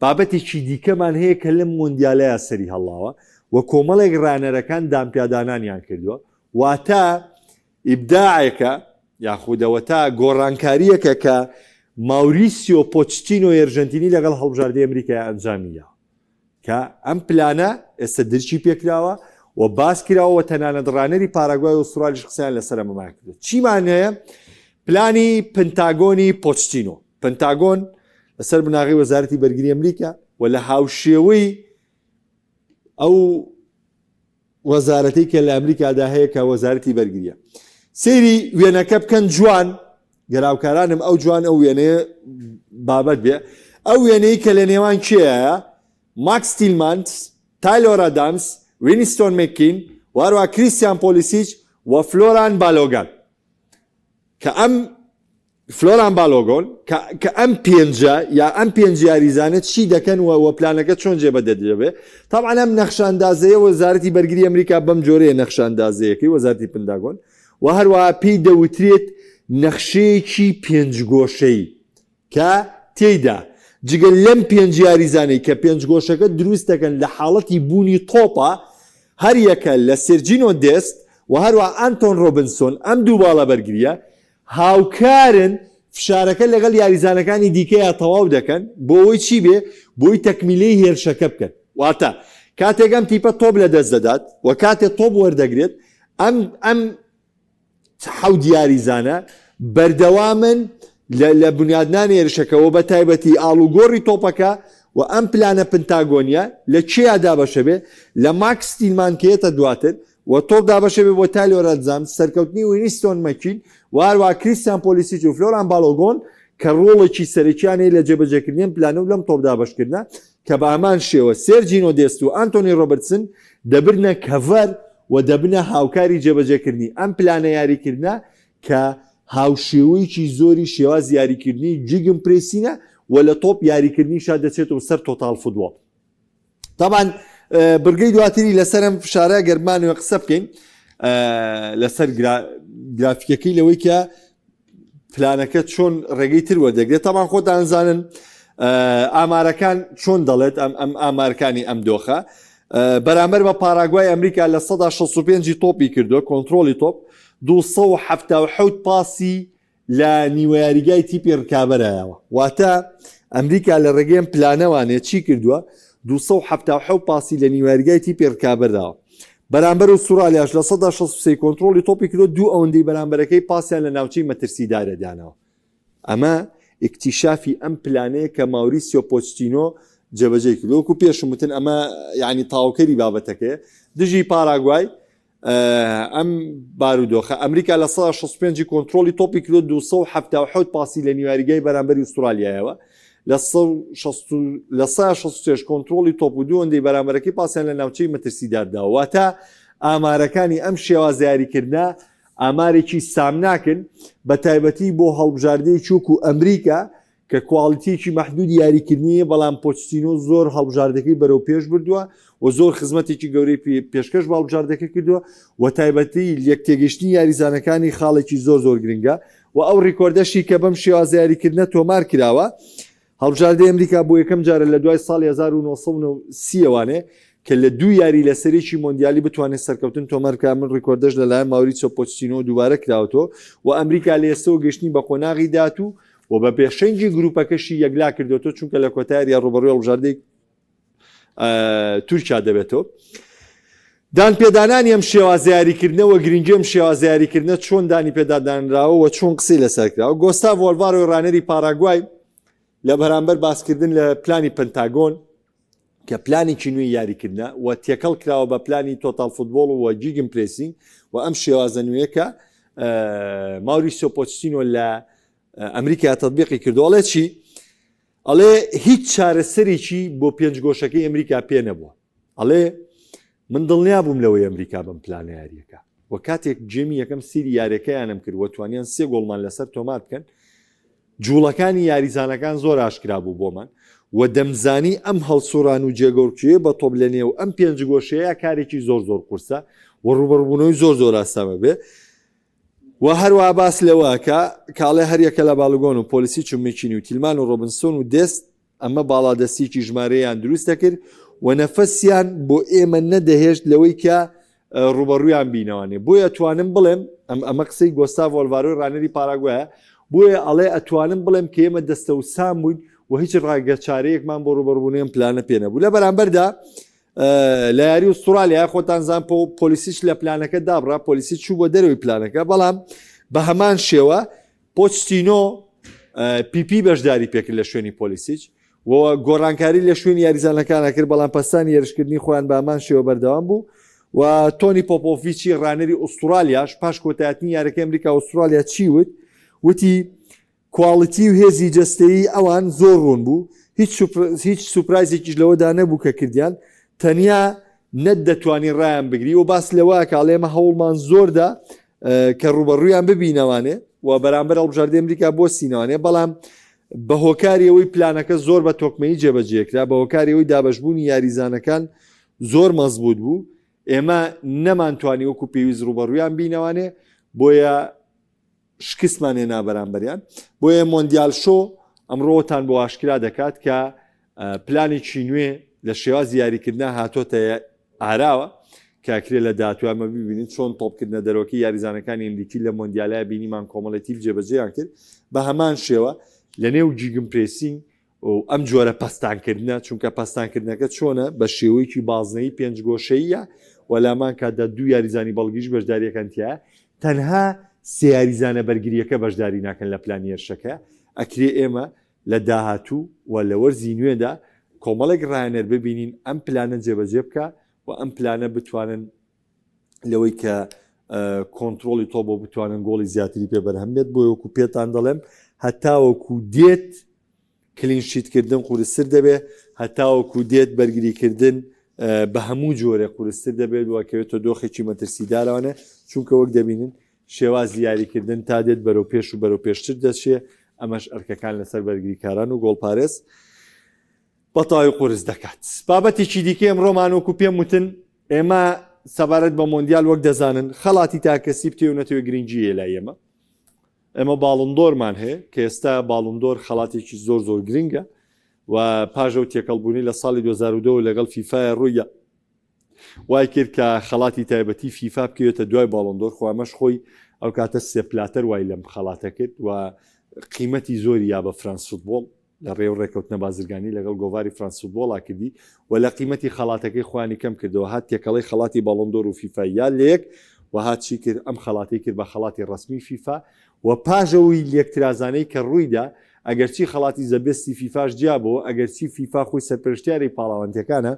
بابەتێکی دیکەمان هەیە کە لەم مۆندیالەیە سەری هەڵاوە و کۆمەڵێک ڕانەرەکان دانپیادانانیان کردووە واتە ئیبداعێکە یاخودەوەتا گۆڕانکاریەکە کە ماوریسیۆ پۆچتینۆ ئەرژەنتینی لەگەڵ هەڵبژاردەی ئەمریکای ئەنجامیدا کە ئەم پلانە ئێستا درکی پێکراوە و باس کراوە و تەنانەت ڕانەری پاراگوای و ئوسترالیش قسەیان لەسەر ئەمەمان کردو چیمان هەیە پلانی پنتاگۆنی پۆچتینۆ پنتاگۆن لەسەر بناغی وەزارەتی بەرگری ئەمریکا و لە هاوشێوەی ئەو وەزارەتەی کە لە ئەمریکادا هەیە کە وەزارەتی بەرگریە سەیری وێنەکە بکەن جوان گەراوکارانم ئەو جوان ئەو وێنەیە بابەت بێ ئەو وێنەی کە لە نێوان کێیە ماکس تیلمانس تایلۆر ئادامس وینستۆن مکین واروا کریستیان پۆلیسیچ و فلۆران بالۆگان کە ئەم فلۆران بالۆگۆن کە ئەم پێنجە یا ئەم پێنج یاریزانە چی دەکەن و وە پلانەکە چۆن جێبەجێ دەبێ تەبعەن ئەم نەخشاندازەیە وەزارەتی بەرگری ئەمریکا بەم جۆرەیە نەخشاندازەیەکەی وەزارەتی پنتاگۆن و هەروەها پێی دەوترێت نەخشەیەکی پێنجگۆشەیی کە تێیدا جگە لەم پێنج یاریزانەی کە پێنجگۆشەکە دروست دەکەن لە حاڵەتی بوونی تۆپە هەریەکە لە سێرجینۆ دێست و هەروەها ئەنتۆن ڕۆبنسۆن ئەم دوو باڵە بەرگرییە هاوکارن فشارەکە لەگەڵ یاریزانەکانی دیکەیا تەواو دەکەن بۆ ئەوەی چی بێ بۆی تەکمیلەی هێرشەکە بکەن واتە کاتێک ئەم تیپە تۆپ لە دەست دەدات و کاتێک تۆپ وەردەگرێت ئەم ئەم حەوت یاریزانە بەردەوامن. لە بنیادنانی هێرشەکەوە بە تایبەتی ئاڵوگۆڕی تۆپەکە و ئەم پلانە پنتاگۆنیە لە کێیا دابەشەبێ لە ماکس تیلمان کە یەتە دواتر و تۆپ دابەشەبێ بۆ تایلۆر ئەدزامز سەرکەوتنی وینیستۆن مەکین و هەروەها کریستیان پۆلیسیچ و فلۆران باڵۆگۆن کە ڕۆڵێکی سەرەکیان هەیە لە جێبەجێکردنی ئەم پلانە و لەم تۆپ دابەشکردنە کە بە هەمان شێوە سێرجینۆ دێست و ئەنتۆنی ڕۆبرتسن دەبرنە cover و دەبنە هاوکاری جێبەجێکردنی ئەم پلانە یاریکردنە کە هاوشێوەیەکی زۆری شێوازی یاریکردنی gegenpressing ە و لە تۆپ یاریکردنیشا دەچێتەوە سەر total football. تاوان بڕگەی دواتری لەسەر ئەم فشارە گەرمانەوە قسە بکەین لەسەر گرافیکەکەی لەوەی کە پلانەکە چۆن ڕێگەی تر وەردەگرێت تاوان خۆتان زانن ئامارەکان چۆن دەڵێت ئەم ئەم ئامارکانی ئەم دۆخە بەرامبەر بە پاراگوای ئەمریکا لە 165 تۆپی کردووە کۆنتترۆلی تۆپ 277 پاسی لە نیوەیاریگای تیپی ڕکابەرایەوە واتە ئەمریکا لە ڕێگەی ئەم پلانەوانێ چی کردووە 277 پاسی لە نیوەیاریگای تیپی ڕکابەرداوە بەرامبەر ئوستورالیاش 63% کۆنترۆڵی تۆپی کردووە دوو ئەوەندەی بەرامبەرەکەی پاسیان لە ناوچەی مەترسیدارە داناوە ئەمە ئیکتیشافی ئەم پلانەیە کە ماوریسیۆ پۆچتینۆ جێبەجێی کردووە وەکو پێشم وتن ئەمە یعنی تاوکەری بابەتەکەیە دژی پاراگوای ئەم بارودۆخە ئەمریکا لە 65 کۆنترۆلی تۆپی کردو 277 پاسی لە نیواریگای بەرامبەری ئوسترالیایەوە لە 63 کۆنترۆلی تۆپ و دووەندەی بەرامبەرەکەی پاسیان لە ناوچەی مەترسیداردا واتە ئامارەکانی ئەم شێواز یاریکردە ئامارێکی سامناکن بە تایبەتی بۆ هەڵبژاردەیەکی وەکو ئەمریکا کە کواڵیتیەکی مەحدودی یاریکردنی هەیە، بەڵام پۆچتینۆ زۆر هەڵبژاردەکەی بەرەو پێش بردووە و زۆر خزمەتێکی گەورەی پێشکەش بە هەڵبژاردەکە کردووە و تایبەتی لێکتێگەیشتنی یاریزانەکانی خاڵێکی زۆر زۆر گرنگە و ئەو ڕیکۆردەشی کە بەم شێوازە یاریکردنە تۆمار کراوە هەڵبژاردەی ئەمریکا بۆ یەکەم جارە لە دوای ساڵی 1930 وانێ کە لە دوو یاری لەسەرێکی مۆندیالی بتوانێت سەرکەوتن تۆمار بکات، من ڕیکۆردەش لەلایەن ماوریتسۆ پۆچتینۆ دووبارە کراوەتەوە و ئەمریکا لە ئێستەوە گەشتنی بە قۆناغی داهاتوو و بە پێشەنگی گروپەکەشی یەکلا کردوێتەوە چونکە لە کۆتا یاریە ڕوبەڕوی هەڵبژاردەی تورکیا دەبێتەوە. دان پێدانانی ئەم شێوازە یاریکردنەوە گرنگی ئەم شێوازە یاریکردنە چۆن دانی پێدادانراوە و چۆن قسەی لەسەر کراوە گۆستاڤۆ ئەلڤارۆی ڕانەری پاراگوای لە بەرامبەر باسکردن لە پلانی پنتاگۆن کە پلانێکی نوێی یاریکردنە و تێکەڵ کراوە بە پلانی total football و gegenpressing و ئەم شێوازە نوێیەکە ماوریسیۆ پۆچتینۆ لە ئەمریکا تەطبیقی کردو ئەڵێ چی؟ ئەڵێ هیچ چارەسەرێکی بۆ پێنج گۆشەکەی ئەمریکا پێ نەبووە ئەڵێ من دڵنیا بووم لەوەی ئەمریکا بەم پلانە یاریەکە و کاتێک گێمی یەکەم سیری یاریەکەیانم کرد و توانیان سێ گۆڵمان لەسەر تۆمار بکەن جوڵەکانی یاریزانەکان زۆر ئاشکرا بوو بۆمان و دەمزانی ئەم هەڵسوڕان و جێگۆڕکێیە بە تۆپ لە نێو ئەم پێنج گۆشەیە کارێکی زۆر زۆر قورسە و ڕوبەڕبوونەوەی زۆر زۆر ئاستەمە بێ و هەروە باس لەوە کە کاڵێ هەریەکە لە بالگۆن و پۆلیسی چومێکینی و تیلمان و ڕۆبنسۆن و دێست ئەمە باڵادەستیەکی ژمارەیان دروست دەکرد و نەفەسیان بۆ ئێمە نەدەهێشت لەوەی کە ڕوبەڕویان بینەوانێ بۆیە توانم بڵێم ئەم ئەمە قسەی گۆستاڤۆ ئەلڤارۆی ڕانەری پاراگوایە بۆیە ئەڵێ ئەتوانم بڵێم کە ئێمە دەستەوسان بووین و هیچ ڕاگە چارەیەکمان بۆ ڕوبەڕبوونی ئەم پلانە پێ نەبوو لە بەرامبەردا لە یاری ئوسترالیا خۆتان زان پۆلیسیش لە پلانەکە دابڕا پۆلیسی چوو بۆ دەرەوەی پلانەکە بەڵام بە هەمان شێوە پۆچتینۆ پیپی بەشداری پێکرد لە شوێنی پۆلیسیچ و گۆڕانکاری لە شوێنی یاریزانەکانە کرد بەڵام پەستانی هێرشکردنی خۆیان بە هەمان شێوە بەردەوام بوو و تۆنی پۆپۆڤیچی ڕانەری ئوسترالیاش پاش کۆتایەتنی یارەکەی ئەمریکا ئوسترالیا چی وت وتی quality و هێزی جەستەیی ئەوان زۆر ڕوون بوو هیچ هیچ سوپرایزێکیش لەوەدا نەبوو کە کردیان تەنیا نەت دەتوانی ڕایان بگری و باس لەوە کاڵێمە هەوڵمان زۆردا کە ڕوبەڕویان ببینەوانێ و بەرامبەر هەڵبژاردەی ئەمریکا بۆ سینەوانێ بەڵام بە هۆکاری ئەوەی پلانەکە زۆر بە تۆکمەیی جێبەجێکرا بە هۆکاری ئەوەی دابەشبوونی یاریزانەکان زۆر مەزبوط بوو ئێمە نەمانتوانی وەکو پێویست ڕوبەڕویان بینەوانێ بۆیە شکستمان هێنا بەرامبەریان بۆیە مۆندیال شۆ ئەمڕۆتان بۆ ئاشکرا دەکات کە پلانێکی نوێ لە شێوازی یاریکردنا هاتۆتە ئاراوە کە ئەکرێ لە داهاتوو ئەمە ببینین چۆن تۆپکردنە دەرۆکی یاریزانەکانی ئەمریکی لە مۆندیالای بینیمان کۆمەڵی تیپ جێبەجێیان کرد بە هەمان شێوە لە نێو gegenpressing و ئەم جۆرە پەستانکردنە چونکە پەستانکردنەکە چۆنە بە شێوەیەکی بازنەی پێنج گۆشەیە و لامان کاتدا دوو یاریزانی بەڵگیش بەشداریەکان تیا تەنها سێ یاریزانە بەرگرییەکە بەشداری ناکەن لە پلانی هێرشەکە، ئەکرێ ئێمە لە داهاتوو و لە وەرزی نوێدا کۆمەڵێک ڕاهێنەر ببینین ئەم پلانە جێبەجێ بکا و ئەم پلانە بتوانن لەوەی کە کۆنترۆڵی تۆپ بۆ بتوانن گۆڵی زیاتری پێ بەرهەم بێت. بۆیە وەکو پێتان دەڵێم هەتاوەکو دێت clean sheet کردن قورستر دەبێت، هەتاوەکو دێت بەرگریکردن بە هەموو جۆرێک قورستر دەبێت و ئەکەوێتە دۆخێکی مەترسیدارانە، چونکە وەک دەبینن شێوازی یاریکردن تا دێت بەرەو پێش و بەرەو پێشتر دەچێ، ئەمەش ئەرکەکان لەسەر بەرگریکاران و گۆڵپارێز بەتەواوی قورس دەکات. بابەتێکی دیکەی ئەمڕۆمان وەکو پێم وتن ئێمە سەبارەت بە مۆندیال وەک دەزانن خەڵاتی تاکەسی بتێ و نەتەوێ گرنگی هەیە لای ئێمە. ئێمە باڵندۆرمان هەیە کە ئێستا باڵندۆر خەڵاتێکی زۆر زۆر گرنگە و پاش ئەو تێکەڵبوونی لە ساڵی 2002 لەگەڵ فیفای ڕوویدا وای کرد کە خەڵاتی تایبەتی فیفا بکەوێتە دوای باڵندۆر، خۆ ئەمەش خۆی ئەو کاتە سێپ بلاتەر وای لەم خەڵاتە کرد و قیمەتی زۆری یا بە فرانس فوتبۆڵ لە ڕێ و ڕێکەوتنە بازرگانی لەگەڵ گۆڤاری فرانس فوتبۆڵا کردی و لە قیمەتی خەڵاتەکەی خۆیانی کەم کردەوە، هات تێکەڵەی خەڵاتی باڵۆندۆر و فیفای یا لەیەک و هات چی کرد ئەم خەڵاتەی کرد بە خەڵاتی ڕەسمی فیفا و پاش ئەوی لێکترازانەی کە ڕوویدا ئەگەرچی خەڵاتی زە بێستی فیفاش جیابۆوە ئەگەرچی فیفا خۆی سەرپەرشتیاری پاڵاوانتیەکانە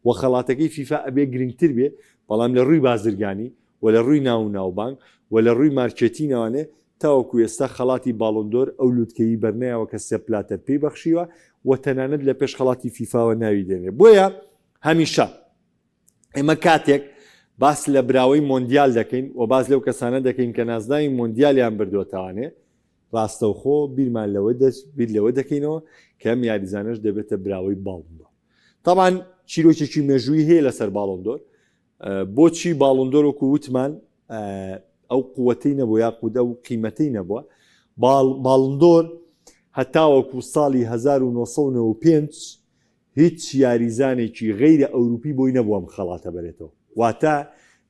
و خەڵاتەکەی فیفا ئەبێ گرنگتر بێ بەڵام لە ڕووی بازرگانی و لە ڕووی ناو و ناوبانگ و لە ڕووی مارکێتینەوانێ تاوەکو ئێستا خەڵاتی باڵۆندۆر ئەو لوتکەیی بەرنەیاوە کە سێپ بلاتەر پێی بەخشیوە و تەنانەت لە پێش خەڵاتی فیفاوە ناوی دێنێ. بۆیە هەمیشە ئێمە کاتێک باس لە براوەی مۆندیال دەکەین و باس لەو کەسانە دەکەین کە نازناوی مۆندیالیان بردووەتەوانێ ڕاستەوخۆ بیرمان لەوە دەست بیر لەوە دەکەینەوە کە ئەم یاریزانەش دەبێتە براوەی باڵۆندۆر. تەبعەن چیرۆکێکی مێژوویی هەیە لەسەر باڵۆندۆر. بۆچی باڵۆندۆر وەکو وتمان ئەو قوەتەی نەبوو یاخود ئەو قیمەتەی نەبووە؟ باڵندۆر هەتاوەکو ساڵی 1995 هیچ یاریزانێکی غەیرە ئەوروپی بۆی نەبووە ئەم خەڵاتە بەرێتەوە، واتە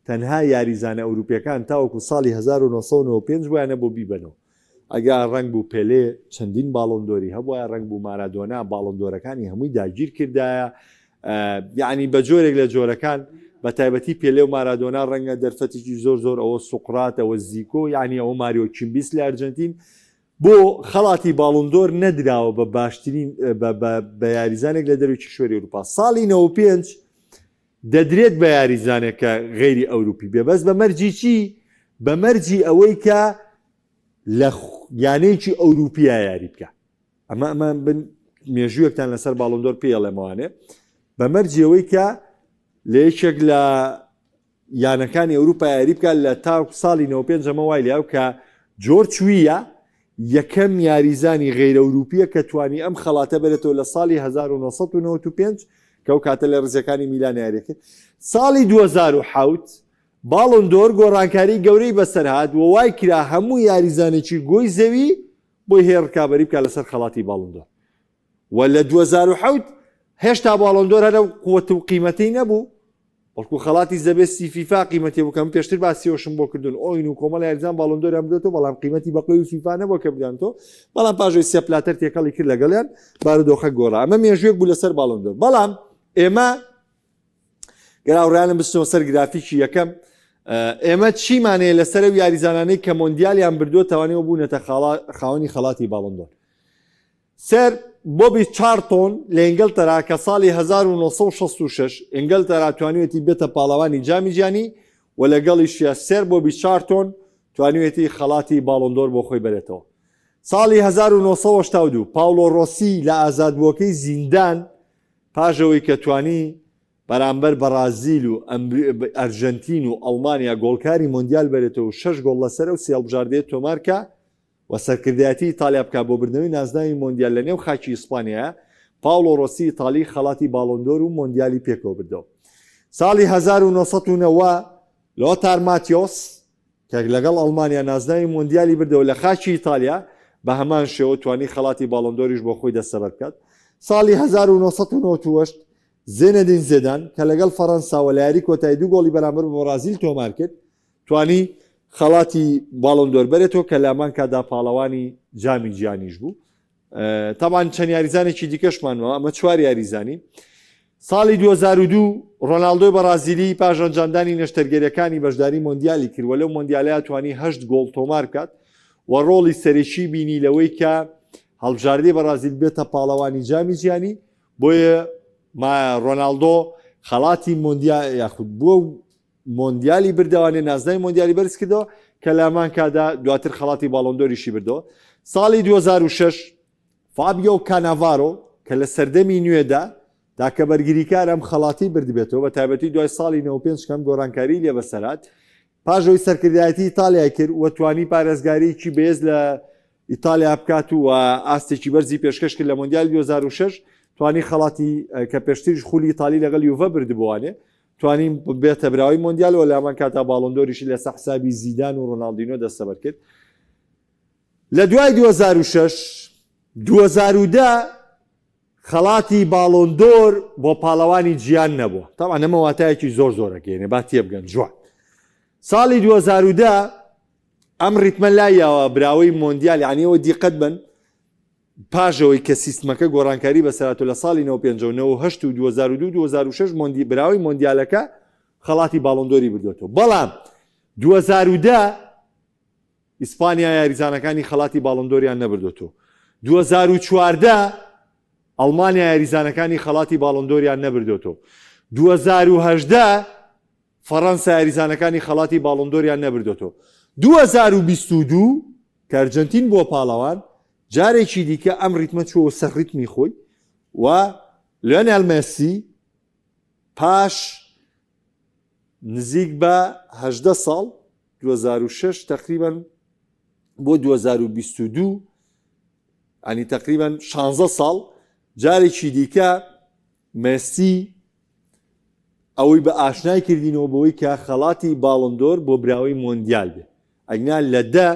تەنها یاریزانە ئەوروپیەکان تاوەکو ساڵی 1995 بۆیان نەبوو بیبەنەوە. ئەگا ڕەنگ بوو پێلێ چەندین باڵۆندۆری هەبوایە، ڕەنگ بوو مارادۆنا باڵۆندۆرەکانی هەمووی داگیر کردایە، یەعنی بە جۆرێک لە جۆرەکان بە تایبەتی پێلێ و مارادۆنا ڕەنگە دەرفەتێکی زۆر زۆر ئەوە سوقرات ئەوە زیکۆ یعنی ئەوە ماریۆ کیمبیس لە ئەرجەنتین بۆ خەڵاتی باڵۆندۆر نەدراوە بە باشترین بە یاریزانێک لە دەروی کیشوەری ئەوروپا ساڵی 95 دەدرێت بە یاریزانێک کە غەیری ئەوروپی بێ بەس بە مەرجی چی؟ بە مەرجی ئەوەی کە لە یانەیەکی ئەوروپیا یاری بکە ئەمە ئەمە بن مێژوویەکتان لەسەر باڵۆندۆر پێڵێمەوانێ بە مەرجی ئەوەی کە لە یەکێک لە یانەکانی ئەوروپا یاری بکات لە تا ساڵی 95 ئەمە وای لێهات کە جۆرج ویە یەکەم یاریزانی غەیرە ئەوروپیە کە توانی ئەم خەڵاتە بەرێتەوە لە ساڵی 1995 کە ئەو کاتە لە ڕیزەکانی میلان یاری کرد. ساڵی 2007 باڵۆن دۆر گۆڕانکاری گەورەی بەسەر هات و وای کرا هەموو یاریزانێکی گۆی زەوی بۆی هەیە ڕکابەری بکات لەسەر خەڵاتی باڵۆن دۆر و لە 2007 هێشتا باڵۆن دۆر هەر ئەو قوت و قیمەتەی نەبوو بەڵکو خەڵاتی زە بێستی فیفا قیمەتی بوو کە من پێشتر باسی ئەوشم بۆ کردوون ئۆین و کۆمەڵ یاریزان باڵۆن دۆریان بردۆتەوە بەڵام قیمەتی بە قوی فیفا نەبووە کە بدەنتەوە بەڵام پاش ئەوەی سێپ بلاتەر تێکەڵی کرد لەگەڵیان بارودۆخە گۆڕا ئەمە مێژوویەک بوو لەسەر باڵۆن دۆر بەڵام ئێمە گەر هاوڕێیانم بچنەوە سەر گرافیکی یەکەم ئێمە چیمان هەیە لەسەر ئەو یاریزانانەی کە مۆندیالیان بردووە توانیوە بوونەتە خاوەنی خەڵاتی باڵۆن دۆر سێر بۆبی چارتۆن لە ئینگلتەرا کە ساڵی 1966 ئینگلتەرا توانیوێتی بێتە پاڵەوانی جامی جیهانی و لەگەڵیشیا سێر بۆبی چارتۆن توانیوێتی خەڵاتی باڵۆندۆر بۆ خۆی بەرێتەوە. ساڵی 1982 پاولۆ ڕۆسی لە ئازادبووەکەی زیندان پاش ئەوەی کە توانی بەرامبەر بەڕازیل و ئەرژەنتین و ئەڵمانیا گۆڵکاری مۆندیال بەرێتەوە و شەش گۆڵ لەسەر ئەو سێ هەڵبژاردەیە تۆمارکا و سەرکردایەتی ئیتالیا بکات بۆ بردنەوەی نازناوی مۆندیال لە نێو خاکی ئیسپانیایە، پاوڵۆ ڕۆسی ئیتالی خەڵاتی باڵۆندۆر و مۆندیالی پێکەوە بردەوە. ساڵی 1990 لۆتار ماتیۆس کە لەگەڵ ئەڵمانیا نازناوی مۆندیالی بردەوە لە خاکی ئیتالیا، بە هەمان شێوە توانی خەڵاتی باڵۆندۆریش بۆ خۆی دەستەبەر بکات. ساڵی 1998 زێنەدین زێدان کە لەگەڵ فەرەنسا و لە یاری کۆتایی دوو گۆڵی بەرامبەر بە بەڕازیل تۆمار کرد، توانی خەڵاتی باڵۆن دۆر بەرێتەوە کە لامان کادا پاڵەوانی جامی جیهانیش بوو. تاوان چەند یاریزانێکی دیکەشمان ماوە، ئەمە چوار یاریزانی. ساڵی 2002 ڕۆناڵدۆی بەڕازیلی پاش ئەنجامدانی نەشتەرگەریەکانی بەشداری مۆندیالی کرد و لەو مۆندیالەیا توانی هەشت گۆڵ تۆمار بکات و ڕۆڵی سەرەکی بینی لەوەی کە هەڵبژاردەی بەڕازیل بێتە پاڵەوانی جامی جیهانی بۆیە ڕۆناڵدۆ خەڵاتی مۆندیا یاخود بووە مۆندیالی بردەوانێ نازناوی مۆندیالی بەرز کردەوە کە لامان کادا دواتر خەڵاتی باڵۆندۆریشی بردەوە ساڵی 2006 فابیۆ کاناڤارۆ کە لە سەردەمی نوێدا تاکە بەرگریکار ئەم خەڵاتی بردبێتەوە بە تایبەتی دوای ساڵی 95 کەم گۆڕانکاری لێ بەسەرات پاش ئەوەی سەرکردایەتی ئیتالیای کرد و توانی پارێزگاریی بەهێز لە ئیتالیا بکات و ئاستێکی بەرزی پێشکەش کرد لە مۆندیال 2006 توانی خەڵاتی کە پێشتریش خولی ئیتالی لەگەڵ یوڤە بردبووانێ توانی بێتە براوەی مۆندیال و لامان کاتا باڵۆندۆریشی لەسەر حسابی زیدان و ڕۆناڵدینۆ دەستەبەر کرد لە دوای 2006 2010 خەڵاتی باڵۆن دۆر بۆ پاڵەوانی جیان نەبووە تەبعەن ئەمە واتایەکی زۆر زۆر ئەگەیەنێ با تێبگەن جوان ساڵی 2010 ئەم ڕیتمە لایاوە براوەی مۆندیال یعنی ئەوە دیقەت بن پاژەوەی کە سیستمەکە گۆڕانکاری بەسەرات و لە ساڵی 95 و 98 و 2002 2006 مۆندی براوەی مۆندیالەکە خەڵاتی باڵۆندۆری بردوێتەوە بەڵام 2010 ئیسپانیا یاریزانەکانی خەڵاتی باڵۆندۆریان نەبردۆتەوە. 2014 ئەڵمانیا یاریزانەکانی خەڵاتی باڵۆندۆریان نەبردۆتەوە. 2018 فەڕەنسا یاریزانەکانی خەڵاتی باڵۆندۆریان نەبردۆتەوە. 2022 کە ئەرجەنتین بووە پاڵەوان، جارێکی دیکە ئەم ریتمە چووەوە سەر ریتمی خۆی و لیۆنێل مێسی پاش نزیک بە 18 ساڵ 2006 تقریبا بۆ 2022 ئەنی تقریبا 16 ساڵ جارێکی دیکە مێسی ئەوەی بە ئاشنای کردینەوە بەوەی کە خەڵاتی باڵندۆر بۆ براوەی مۆندیال بێ ئەگنا لە دە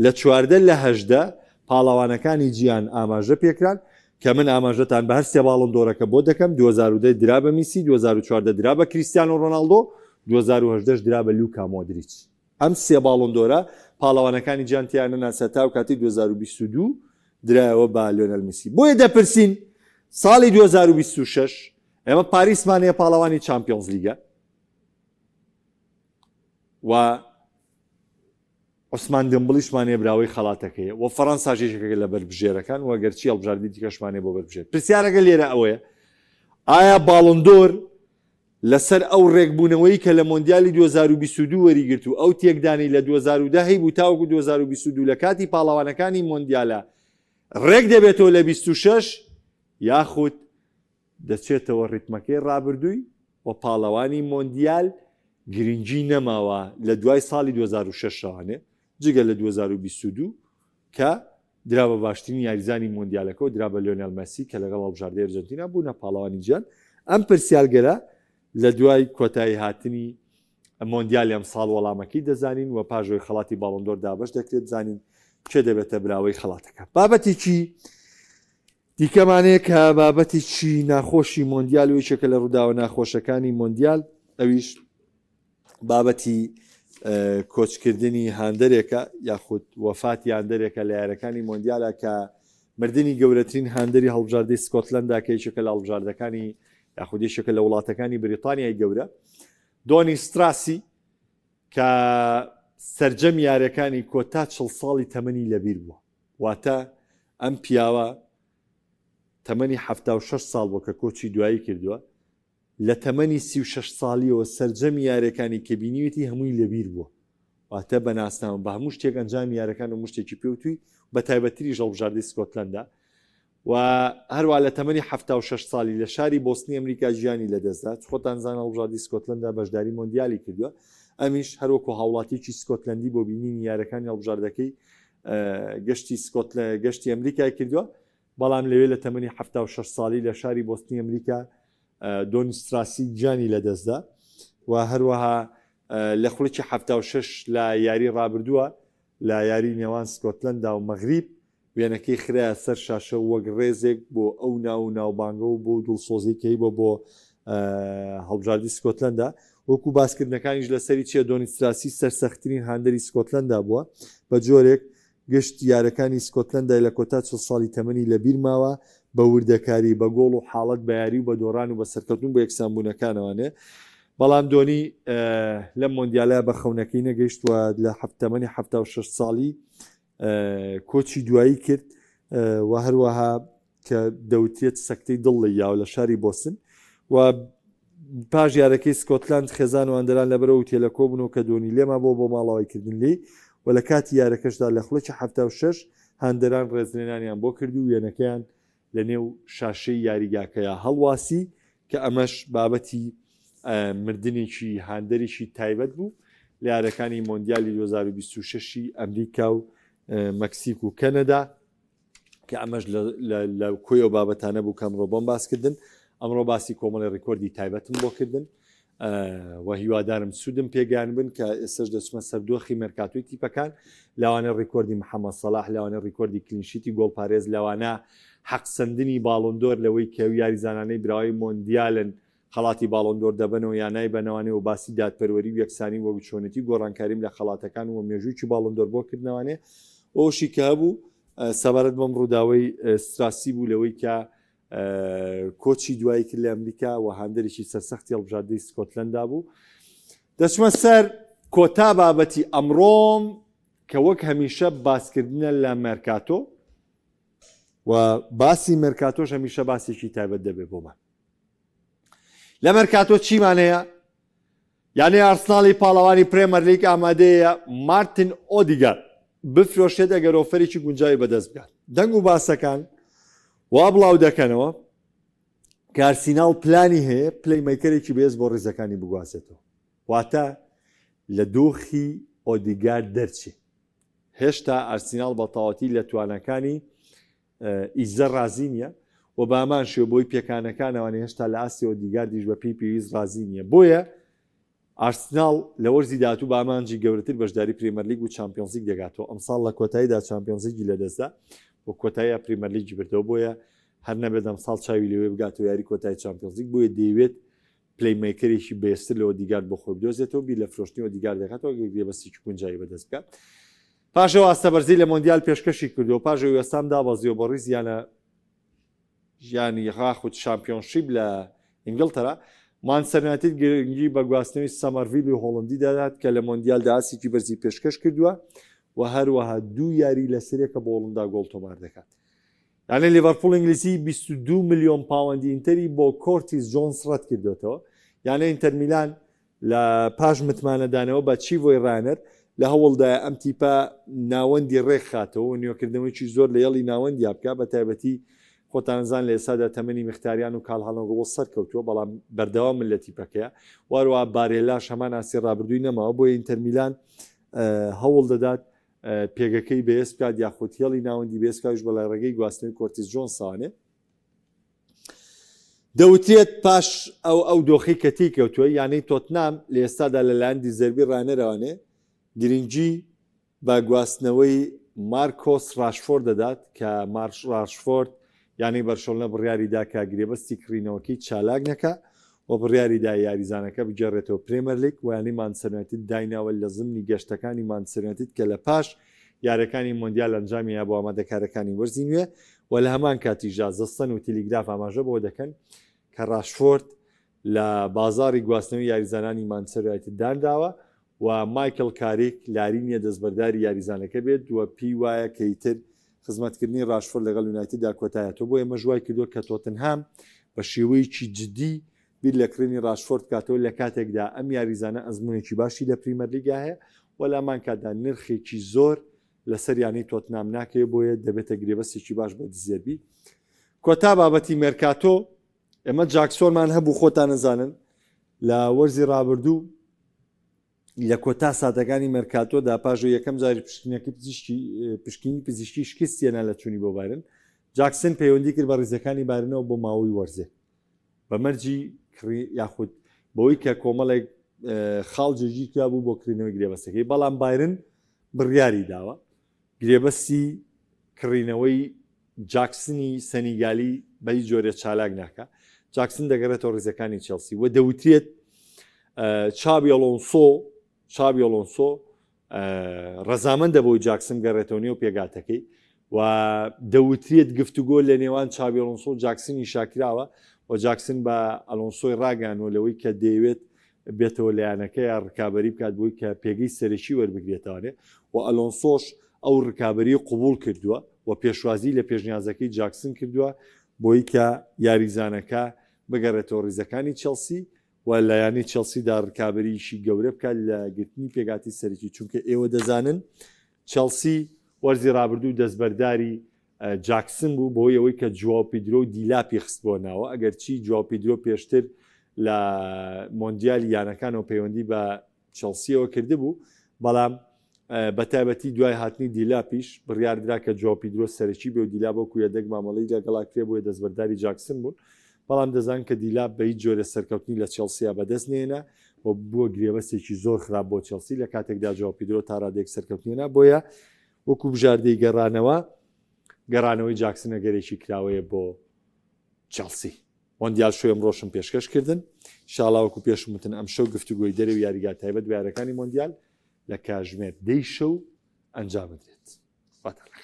لە 14 لە هەژدە پاڵەوانەکانی جیان ئاماژە پێکران کە من ئاماژەتان بە هەر سێ باڵندۆرەکە بۆ دەکەم 2010 درا بە میسی 2014 درا بە کریستیانۆ ڕۆناڵدۆ 2018 درا بە لوکا مۆدریچ ئەم سێ باڵندۆرە پاڵەوانەکانی جیان تیان نەناسە تا کاتی 2022 درایەوە بە لیۆنەل میسی بۆیە دەپرسین ساڵی 2026 ئێمە پاریسمان هەیە پاڵەوانی چامپیۆنز لیگە و عوسمان دێمبڵیشمان هەیە براوەی خەڵاتەکەیە و فەڕەنساش یەکێکە لە بەربژێرەکان و گەرچی هەڵبژاردنی دیکەشمان هەیە بۆ بەربژێر. پرسیارەکە لێرە ئەوەیە ئایا باڵندۆر لەسەر ئەو ڕێکبوونەوەی کە لە مۆندیالی 2022 وەریگرت و ئەو تێکدانی لە 2010 هەیبوو تاوەکو 2022 لە کاتی پاڵەوانەکانی مۆندیالە ڕێک دەبێتەوە لە 26 یاخود دەچێتەوە ڕیتمەکەی ڕابردووی و پاڵەوانی مۆندیال گرنگی نەماوە لە دوای ساڵی 2006 ەوانێ جگە لە 2022 کە درا بە باشترین یاریزانی مۆندیالەکە و درا بە لیۆنێل مێسی کە لەگەڵ هەڵبژاردەی ئەرجەنتینا بوونە پاڵەوانی جیهان ئەم پرسیارگەلە لە دوای کۆتایی هاتنی مۆندیالی ئەمساڵ وەڵامەکەی دەزانین و پاش ئەوەی خەڵاتی باڵۆندۆر دابەش دەکرێت زانین کێ دەبێتە براوەی خەڵاتەکە بابەتێکی دیکەمان هەیە کە بابەتێکی ناخۆشی مۆندیال و یەکێکە لە ڕووداوە ناخۆشەکانی مۆندیال ئەویش بابەتی کۆچکردنی هاندەرێکە یاخود وەفاتی هاندەرێکە لە یارەکانی مۆندیالە کە مردنی گەورەترین هاندەری هەڵبژاردەی سکۆتلەندا کە یەکێکە لە هەڵبژاردەکانی یاخود یەکێکە لە وڵاتەکانی بریتانیای گەورە دۆنی ستراسی کە سرجەم یارەکانی کۆتا چڵ ساڵی تەمەنی لەبیر بووە واتە ئەم پیاوە تەمەنی 76 ساڵ بووە کە کۆچی دوایی کردووە لە تەمەنی 36 ساڵیەوە سەرجەمی یارەکانی کە بینیوێتی هەمووی لەبیر بووە واتە بە ناسنامە بە هەموو شتێک ئەنجامی یارەکان و مشتێکی پێوتوی بە تایبەتتریش هەڵبژاردەی سکۆتلەندا و هەروە لە تەمەنی 76 ساڵی لە شاری بۆستنی ئەمریکا ژیانی لەدەستدا خۆتان زان هەڵبژاردی سکۆتلەندا بەشداری مۆندیالی کردووە ئەمیش هەروەکو هاوڵاتیکی سکۆتلەندی بۆ بینینی یارەکانی هەڵبژاردەکەی گەشتی سکۆتلە گەشتی ئەمریکای کردووە بەڵام لەوێ لە تەمەنی 76 ساڵی لە شاری بۆستنی ئەمریکا دۆنیستراسی گیانی لەدەستدا و هەروەها لە خوڵکی 76 لە یاری ڕابردووە لە یاری نێوان سکۆتلەندا و مەغریب وێنەکەی خرایە سەر شاشە وەک ڕێزێک بۆ ئەو ناو و ناوبانگە و بۆ دڵسۆزی کەی بۆ بۆ هەڵبژاردی سکۆتلەندا وەکو باسکردنەکانیش لەسەری چیە دۆنیستراسی سەرسەختترین هاندەری سکۆتلەندا بووە بە جۆرێک. گشت یارەکانی سکۆتلەندای لە کۆتا 40 ساڵی تەمەنی لەبیر ماوە بە وردەکاری، بە گۆڵ و حاڵەت، بە یاری و بە دۆڕان و بە سەرکەوتن و بە یەکسانبوونەکانەوانێ. بەڵام دۆنی لەم مۆندیالە بە خەونەکەی نەگەیشت و لە تەمەنی 76 ساڵی کۆچی دوایی کرد و هەروەها کە دەوترێت سەکتەی دڵ لێی یاوە لە شاری بۆستن و پاش یارەکەی سکۆتلاند خێزان و هاندەران لەبەرەوە ئوتێلە کۆبوونەوە کە دۆنی لێما بۆ بۆ ماڵاوایکردن لێی و لە کاتی یارەکەشدا لە خولەکی 76 هاندەران ڕێزلێنانیان بۆ کرد و وێنەکەیان لە نێو شاشەی یاریگاکەیا هەڵواسی کە ئەمەش بابەتی مردنێکی هاندەرێکی تایبەت بوو لە یارەکانی مۆندیالی 2026 ئەمریکا و مەکسیک و کەنەدا کە ئەمەش لە کۆی ئەو بابەتانە بوو کە ئەمڕۆ بۆم باسکردن ئەمڕۆ باسی کۆمەڵی ڕیکۆردی تایبەتم بۆ کردن و هیوادارم سوودم پێگەیان بن کە ئێستش دەچمە سەر دۆخی مێرکاتۆی تیپەکان لەوانە ڕیکۆردی محەممەد سەلاح لەوانە ڕیکۆردی clean sheet ی گۆڵپارێز لەوانە حەقسەندنی باڵۆندۆر لەوەی کە یاریزانانەی براوەی مۆندیالن خەڵاتی باڵۆندۆر دەبەنەوە یا نایبەنەوانێ و باسی دادپەروەری و یەکسانی وەک چۆنێتی گۆڕانکاریم لە خەڵاتەکان و مێژوویی باڵۆندۆر بۆ کردنەوانێ ئەوشی کە هەبوو سەبارەت بەم ڕووداوەی ستراسی بوو لەوەی کە کۆچی دوایی کرد لە ئەمریکا و هاندەرێکی سەرسەختی هەڵبژاردەی سکۆتلەندا بوو. دەچمە سەر کۆتا بابەتی ئەمڕۆم کە وەک هەمیشە باسکردنە لە مێرکاتۆ و باسی مێرکاتۆش هەمیشە باسێکی تایبەت دەبێت بۆمان. لە مێرکاتۆ چیمان هەیە؟ یانەی ئارسناڵی پاڵەوانی پرێمەرلیگ ئامادەیە مارتن ئۆدیگارد بفرۆشێت ئەگەر ئۆفەرێکی گونجاوی بەدەست بگات. دەنگ و باسەکان وا بڵاو دەکەنەوە کە ئارسیناڵ پلانی هەیە playmaker ێکی بەهێز بۆ ڕیزەکانی بگوازێتەوە، واتە لە دۆخی ئۆدیگارد دەرچێ. هێشتا ئارسیناڵ بەتەواوەتی لە تواناکانی ئیزە ڕازی نییە و بەهەمان شێوە بۆی پێکانەکانەوانی هێشتا لە ئاستی ئۆدیگاردیش بە پێی پێویست ڕازی نییە بۆیە ئارسناڵ لە وەرزی داهاتوو بە ئامانجی گەورەتر بەشداری پریمەرلیگ و چامپیۆنزلیگ دەگاتەوە ئەمساڵ لە کۆتاییدا چامپیۆنزلیگی لەدەستدا و کۆتاییە پریمەرلیگی بردەوە بۆیە هەر نەبێت ئەمساڵ چاوی لەوێ بگاتەوە یاری کۆتایی چامپیۆنزلیگ بۆیە دەیەوێت playmaker ێکی بەهێزتر لە ئۆدیگارد بۆ خۆی بدۆزێتەوە بیر لە فرۆشتنی ئۆدیگارد دەکاتەوە گەر گرێبەستێکی گونجاوی بەدەست بکات پاشەوە ئاستە بەرزی لە مۆندیال پێشکەشی کردو پاشەوە وێستام دابەزیەوە بۆ ڕیز یانە یانی یاخود شامپیۆنشیپ لە ئینگلتەرا مانچستەر یونایتد گرنگی بە گواستنەوەی سەمەرڤیلی هۆڵندی دەدات کە لە مۆندیالدا ئاستێکی بەرزی پێشکەش کردووە و هەروەها دوو یاری لەسەرێکە بۆ هۆڵندا گۆڵ تۆمار دەکات. یانەی لیڤەرپوڵ ئینگلیزی 22 ملیۆن پاوەندی ئینتەری بۆ کۆرتیس جۆنس ڕەت کردوێتەوە. یانەی ئینتەر میلان لە پاش متمانەدانەوە بە چیڤۆی ڕاهێنەر، لە هەوڵدایە ئەم تیپە ناوەندی ڕێکخاتەوە و نوێکردنەوەیەکی زۆر لە هێڵی ناوەندیا بکا، بە تایبەتی خۆتانزان لە ئێستادا تەمەنی مختاریان و کاڵهانۆگڵۆ سەرکەوتووە، بەڵام بەردەوامن لە تیپەکەیا و هەروەها بارێلاش هەمان ئاستی ڕابردووی نەماوە، بۆیە ئینتەرمیلان هەوڵ دەدات پێگەکەی بەهێز بکات یاخود هێڵی ناوەندی بەهێز بکات، ئەویش بە ڕێگەی گواستنەوەی کۆرتیس جۆنسەوانێ. دەوترێت پاش ئەو ئەو دۆخەی کە تێیکەوتووە، یانەی تۆتنام لە ئێستادا لەلایەن دیزێربی ڕاهێنەرەوانێ گرنگی بە گواستنەوەی مارکۆس ڕاشفۆرد دەدات کە مارش ڕاشفۆرد یانەی بەرشۆلنە بڕیاریدا کە گرێبەستی کڕینەوەکەی چالاک نەکا و بڕیاریدا یاریزانەکە بگێڕێتەوە پرێمەرلیگ و یانەی مانچستەر یونایتد دایناوە لە زمنی گەشتەکانی مانچستەر یونایتد کە لە پاش یاریەکانی مۆندیال ئەنجامییا بۆ ئامادەکارەکانی وەرزی نوێ و لە هەمان کاتیشدا زە سەن و تیلیگراف ئاماژە بەوە دەکەن کە راشفۆرد لە بازاڕی گواستنەوەی یاریزانانی مانچستەر یونایتد دانراوە و مایکڵ کاریک لاری نییە دەستبەرداری یاریزانەکە بێت و پێی وایە کە ئیتر خزمەتکردنی راشفۆرد لەگەڵ یونایتددا کۆتایهاتووە بۆیە ئەمەش وای کردووە کە تۆتنهام بە شێوەیەکی جدی بیر لە کڕینی راشفۆرد بکاتەوە لە کاتێکدا ئەم یاریزانە ئەزموونێکی باشی لە پریمەرلیگا هەیە و لە هەمان کاتدا نرخێکی زۆر لەسەر یانەی تۆتنام ناکەوێت بۆیە دەبێتە گرێبەستێکی باش بۆ دیزێربی. کۆتا بابەتی مێرکاتۆ ئێمە جاکسۆنمان هەبوو خۆتان نەزانن لە وەرزی رابردوو لە کۆتا ساتەکانی مێرکاتۆدا پاش یەکەم جاری پشکنەکەی پزیشکی پشکنینی پزیشکی شکستیێنا لە چوونی بۆ بایرن جاکسن پەیوەندی کرد بە ریزەکانی بایرنەوە بۆ ماوەی وەرزێک بە مەرجی کڕی یاخود بەوەی کە کۆمەڵێک خاڵ جێگیر کرابوو بۆ کڕینەوەی گرێبەستەکەی بەڵام بایرن بڕیاری داوە گرێبەستی کڕینەوەی جاکسنی سەنیگالی بە هیچ جۆرێ چالاک ناکە جاکسن دەگەڕێتەوە ڕیزەکانی چێڵسی و دەوترێت چابی ئەلۆنسۆ چابی ئەلۆنسۆ. ڕەزامەندە بۆی جاکسن گەڕێتەوە نێو پێگاتەکەی و دەوترێت گفتوگۆ لە نێوان چابی ئەلۆنسۆ و جاکسنی شاکراوە و جاکسن بە ئەلۆنسۆی ڕاگەیاندووە لەوەی کە دەیەوێت بێتەوە لە یانەکە یا ڕکابەری بکات بۆی کە پێگەی سەرەکی وەربگرێتەوانێ و ئەلۆنسۆش ئەو ڕکابەری قبوڵ کردووە و پێشوازی لە پێشنیازەکەی جاکسن کردووە بۆی کە یاریزانەکە بگەڕێتەوە ڕیزەکانی چێڵسی و لە یانەی چێڵسیدا ڕکابەریی گەورە بکات لە گرتنی پێکهاتەی سەرەکی، چونکە ئێوە دەزانن چێڵسی وەرزی ڕابردوو دەستبەرداری جاکسن بوو بەهۆی ئەوەی کە جواو پیدرۆ و دیلاپی خستبووە ناوە، ئەگەرچی جواو پیدرۆ پێشتر لە مۆندیالی یانەکانەوە پەیوەندی بە چێڵسیەوە کردبوو، بەڵام بە تایبەتی دوای هاتنی دیلاپیش بڕیاردرا کە جواو پیدرۆ سەرەکی بێ و دیلاپ وەکو یەدەگ مامەڵەی لەگەڵا کرێ بۆیە دەستبەرداری جاکسن بوون، بەڵام دەزان کە دیلاپ بە هیچ جۆرێ سەرکەوتنی لە چێڵسیا بەدەست نێنا و بووە گرێبەستێکی زۆر خراپ بۆ چێڵسی لە کاتێکدا جواو پیدرۆ تا رادەیەک سەرکەوتنی هێنا بۆیە وەکو بژاردەی گەڕانەوە گەڕانەوەی جاکسن ئەگەرێکی کراوەیە بۆ چێڵسی. مۆندیال شۆی ئەمڕۆشم پێشکەش کردن شاڵا وەکو پێشم وتن ئەمشەو گفتوگۆی دەرەوی یاریگا تایبەت بە یارەکانی مۆندیال لە کاژمێر دەی شەو ئەنجامدرێت. خواتان لەگەڵ.